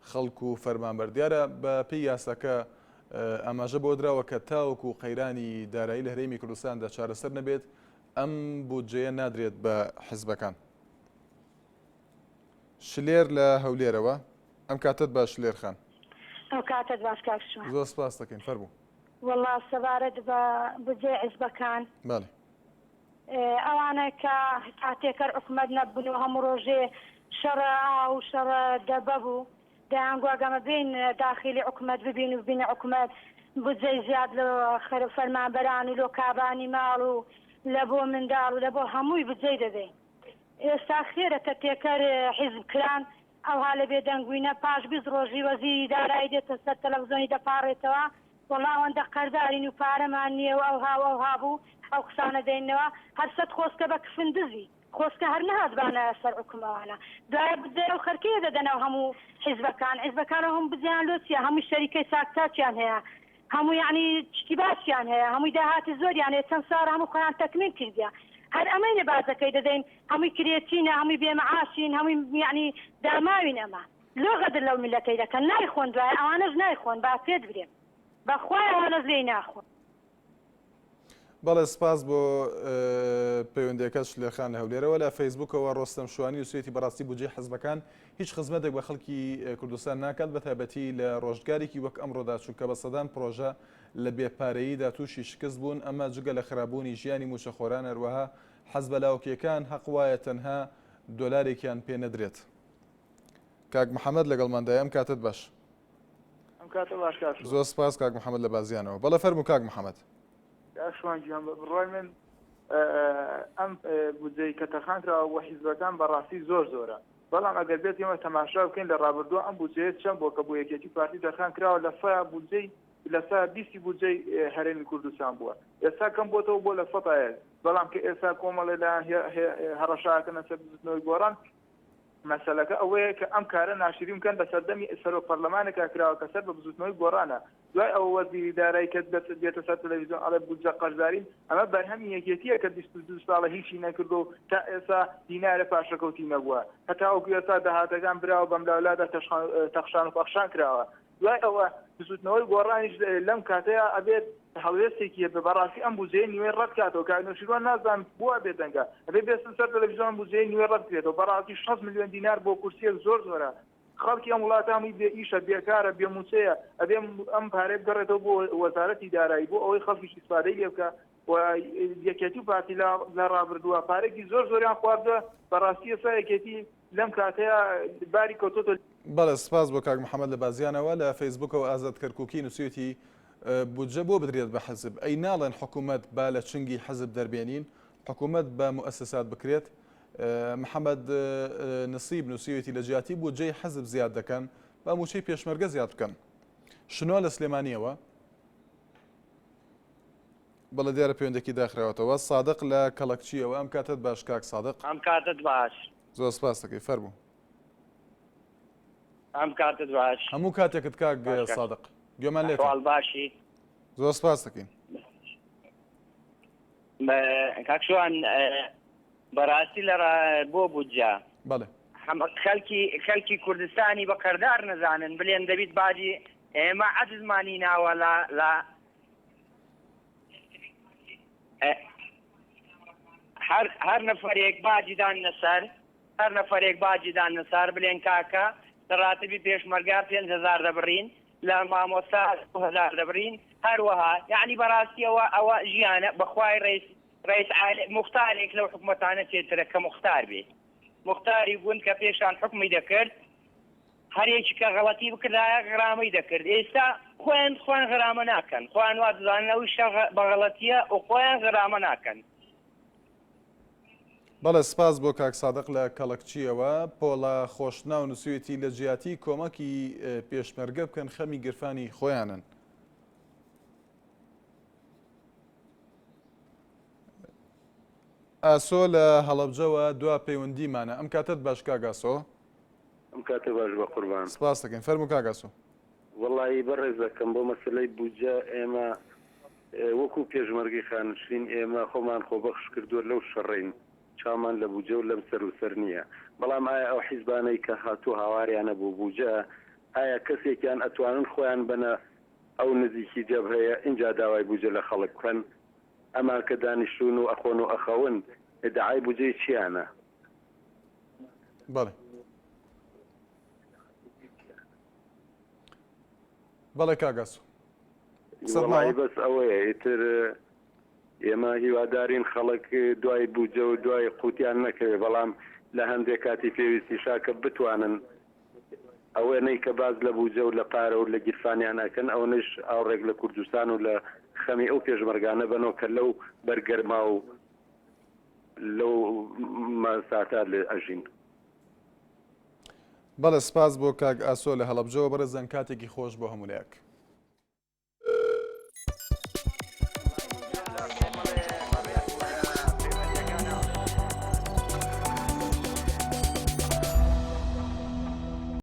Speaker 1: خەڵک و فەرمانبەر. دیارە بە پێی یاساکە ئاماژە بەوە دراوە کە تاوەکو قەیرانی دارایی لە هەرێمی کوردستاندا چارەسەر نەبێت ئەم بودجەیە نادرێت بە حزبەکان. شلێر لە هەولێرەوە ئەم کاتەت باش شلێر خان.
Speaker 2: ئەو کاتەت باش کاک شوان.
Speaker 1: زۆر سپاس دەکەین فەرموو.
Speaker 2: وەڵا سەبارەت بە بودجەی عیزبەکان.
Speaker 1: بەڵێ.
Speaker 2: ئەوانە کە تا تێکەر حکومەت نەببن و هەموو ڕۆژێ شەڕە ئاو و شەڕە دەبە بوو دەیانگوت ئەگەمە بێین داخیلی حکومەت ببین و ببینە حکومەت بودجەی زیاد لۆ فەرمانبەران و لۆ کابانی ماڵ و لە بۆ منداڵ و لە بۆ هەمووی بودجەی دەدەین. ئێستا خێرە کە تێکەر حیزب کران ئەوها لە بێدەنگ بووینە پاش 20 ڕۆژی وەزیری دارایی دێتە سەر تەلەفزۆنی دەپاڕێتەوە وەڵا ئەوەندە قەردارین و پارەمان نییە و ئەوها و ئەوها بوو ئەو قسانە دەینەوە هەر سەت خۆزکە بە کفن دزی خۆزکە هەر نەهاتبانایە سەر حوکم ئەوانە دوایە بودجەی ئەو خەرکەیە دەدەنەوە هەموو حیزبەکان حیزبەکان ئەو هەموو بودجەیان لۆ چیە هەمووی شەریکەی چاک چاکیان هەیە هەموو یەعنی شتی باشیان هەیە هەمووی داهاتی زۆریان هەیە چەند ساڵە هەموو خۆیان تەکمین کردیە هەر ئەمەینە باجەکەی دەدەین هەمووی کرێچینە هەمووی بێ معاشین هەمووی یەعنی داماوین ئەمە لۆ غەدر لەو میلەتەی دەکەن نایخۆن دوایە ئەوانەش نایخۆن با پێت برێم بەخوای ئەوانەش لێی ناخۆن.
Speaker 1: بەڵێ سپاس بۆ پەیوەندیەکەت شلێرخان لە هەولێرەوە. لە فەیسبوکەوە ڕۆستەم شوانی نووسیویەتی بەڕاستی بودجەی حزبەکان هیچ خزمەتێک بە خەڵکی کوردستان ناکات بە تایبەتی لە ڕۆژگارێکی وەک ئەمڕۆدا چونکە بە سەدان پڕۆژە لە بێ پارەییدا تووشی شکست بوون ئەمە جگە لە خراپبوونی ژیانی مووچەخۆران هەروەها حزبە لاوکیەکان هەق وایە تەنها دۆلارێکیان پێ نەدرێت. کاک محەمەد لەگەڵماندایە ئەم کاتەت باش.
Speaker 3: ئەم کاتە باش کاک شوان.
Speaker 1: زۆر سپاس کاک محەمەد لە بازیانەوە. بەڵێ فەرموو کاک محەمەد.
Speaker 3: کاک شوان گیان بە بڕوای من ئەم بودجەی کە تەرخان کراوە بۆ حیزبەکان بەڕاستی زۆر زۆرە بەڵام ئەگەر بێت ئێمە تەماشا بکەین لە ڕابردووە ئەم بودجەیە چەند بووە کە بۆ یەکێتی پارتی تەرخان کراوە لە سەیا بودجەی لە سا بیستی بودجەی هەرێمی کوردستان بووە ئێستا کەم بۆتەوە بۆ لە سەتا یەک بەڵام کە ئێستا کۆمەڵێ لە هەڕەشاکەنە سەر بزوتنەوەی گۆڕان مەسەلەکە ئەوەیە کە ئەم کارە ناشرین بکەن لە سەردەمی سەرۆک پەرلەمانێکا کراوە کە سەر بە بزوتنەوەی گۆڕانە دوای ئەوە وەزیری دارایی کە دێتە سەر تەلەڤیزیۆن ئەڵێ بودجە قەرزارین ئەمە بەرهەمی یەکێتیە کە 22 ساڵە هیچی نەکردو و تا ئێستا دینارە پاشەکەوتی نەبووە هەتاوەکو ئێستا داهاتەکان براوە بەملاولادا تەخشان و پەخشان کراوە دوای ئەوە بزوتنەوەی گۆڕانیش لەم کاتەیا ئەبێت هەڵوێستێکی هەبێ بەڕاستی ئەم بودجەیە نیوەی ڕەت کاتەوە کاک نەوشیروان نازانم بۆ وا بێدەنگە ئەبێ بێسن سەر تەلەفیزیۆن ئەم بودجەیە نیوەی ڕەت بکرێتەوە بەڕاستی 60 ملیۆن دینار بۆ کورسیەک زۆر زۆرە خەڵکی ئەم وڵاتە هەمووی بێ ئیشە بێکارە بێ موچەیە ئەبێ ئەم پارەیە بگەڕێتەوە بۆ وەزارەتی دارایی بۆ ئەوەی خەڵکیش ئیسفادەی لێ بکا و یەکێتی و پارتی لە ڕابردووە پارێکی زۆر زۆریان خواردووە بەڕاستی ئێستا یەکێتی لەم کاتەیا باری کەوتۆتە.
Speaker 1: بەڵێ سپاس بۆ کاک محمد لە بازیانەوە. لە فەیسبوکەوە ئازاد کەرکوکی نوسیویەتی بودجە بۆ بدرێت بە حزب؟ ئەی ناڵێن حکومەت با لە چنگی حزب دەربێنین؟ حکومەت بە موئەسەسات بکرێت؟ محمد نسیب نوسیویەتی لە جیاتی بودجەی حزب زیاد دەکەن با موچەی پێشمەرگە زیاد بکەن. شنۆ لە سلێمانیەوە. بەڵێ دیارە پەیوەندەکی داخراوەتەوە. سادق لە کەڵەکچیەوە ئەم کاتەت باش کاک سادق.
Speaker 4: ئەم کاتەت باش.
Speaker 1: زۆر سپاس دەکەی فەرموو.
Speaker 4: ئەم کاتت باش.
Speaker 1: هەموو کاتێکت کاک سادق گوێمان لێتە.
Speaker 4: ئەحواڵ باشی؟
Speaker 1: زۆر سپاس دەکەین.
Speaker 4: کاک شوان بەڕاستی لە بۆ بودجە
Speaker 1: بەڵێ
Speaker 4: خەلکی خەلکی کوردستانی بە قەردار نەزانن بلێن دەبیت باجی ئێمە عەجزمانی ناوە لە لە هەر هەر نەفەرێک باجی داننە سەر هەر نەفەرێک باجی داننە سەر بلێن کاکە لە ڕاتبی پێشمەرگە 5000 دەبڕین لە مامۆستا 2000 دەبڕین هەروەها یعنی بەڕاستیەوە ئەوە ژیانە بەخوای ڕئیس ڕئیس مختارێک لەو حکومەتانە چێترە کە مختار بێ مختاری گوند کە پێشان حکومی دەکرد هەر یەکی کە غەڵەتی بکردایە غرامەی دەکرد ئێستا خۆیان خۆیان غرامە ناکەن خۆیان وا دەزانن ئەو شتە بە غەڵەتیە و خۆیان غرامە ناکەن.
Speaker 1: بەڵێ سپاس بۆ کاک سادق لە کەڵەکچیەوە. پۆڵا خۆشناو نووسیوێتی لە جیاتی کۆمەکی پێشمەرگە بکەن خەمی گرفانی خۆیانن. ئاسۆ لە هەڵەبجەوە دوا پەیوەندیمانە ئەم کاتەت باش کاک ئاسۆ.
Speaker 24: ئەم کاتە باش بەقوربان.
Speaker 1: سپاست دەکەین فەرموو کاک ئاسۆ.
Speaker 24: وەڵایی بەڕێزەکەم بۆ مەسەلەی بودجە ئێمە. وەکو پێشمەرگەی خانشین ئێمە خۆمان خۆبەخش کردووە لەو شەڕەین چاومان لە بوجە و لەم سەر و سەر نییە بەڵام ئایا ئەو حیزبانەی کە هاتوو هاواریانە بۆ بوجە ئایا کەسێکیان ئەتوانن خۆیان بەنە ئەو نزیکی جەبهەیە ئینجا داوای بوجە لە خەڵک بکەن ئەمان کە دانیشتوون و ئەخۆن و ئەخەون ئیدعای بوجەی چیانە؟
Speaker 1: بەڵێ. بەڵێ کاک ئاسۆ. قسەت
Speaker 24: وەڵایی
Speaker 1: ماوە؟
Speaker 24: بەس ئەوەیە ئیتر ئێمە هیوادارین خەڵک دوای بودجە و دوای قوتیان نەکەوێ بەڵام لە هەندێک کاتی پێویستیشا کە بتوانن ئەوەنەی کە باس لە بودجە و لە پارە و لە گیرفانیان ئەکەن ئەوەنەیش ئاوڕێک لە کوردستان و لە خەمی ئەو پێشمەرگانە بەنەوە کە لەو بەر گەرما و لەو مەساتە ئەژین.
Speaker 1: بەڵێ سپاس بۆ کاک ئاسۆ لە هەڵەبجەوە بەڕێزان کاتێکی خۆش بۆ هەموو لایەک.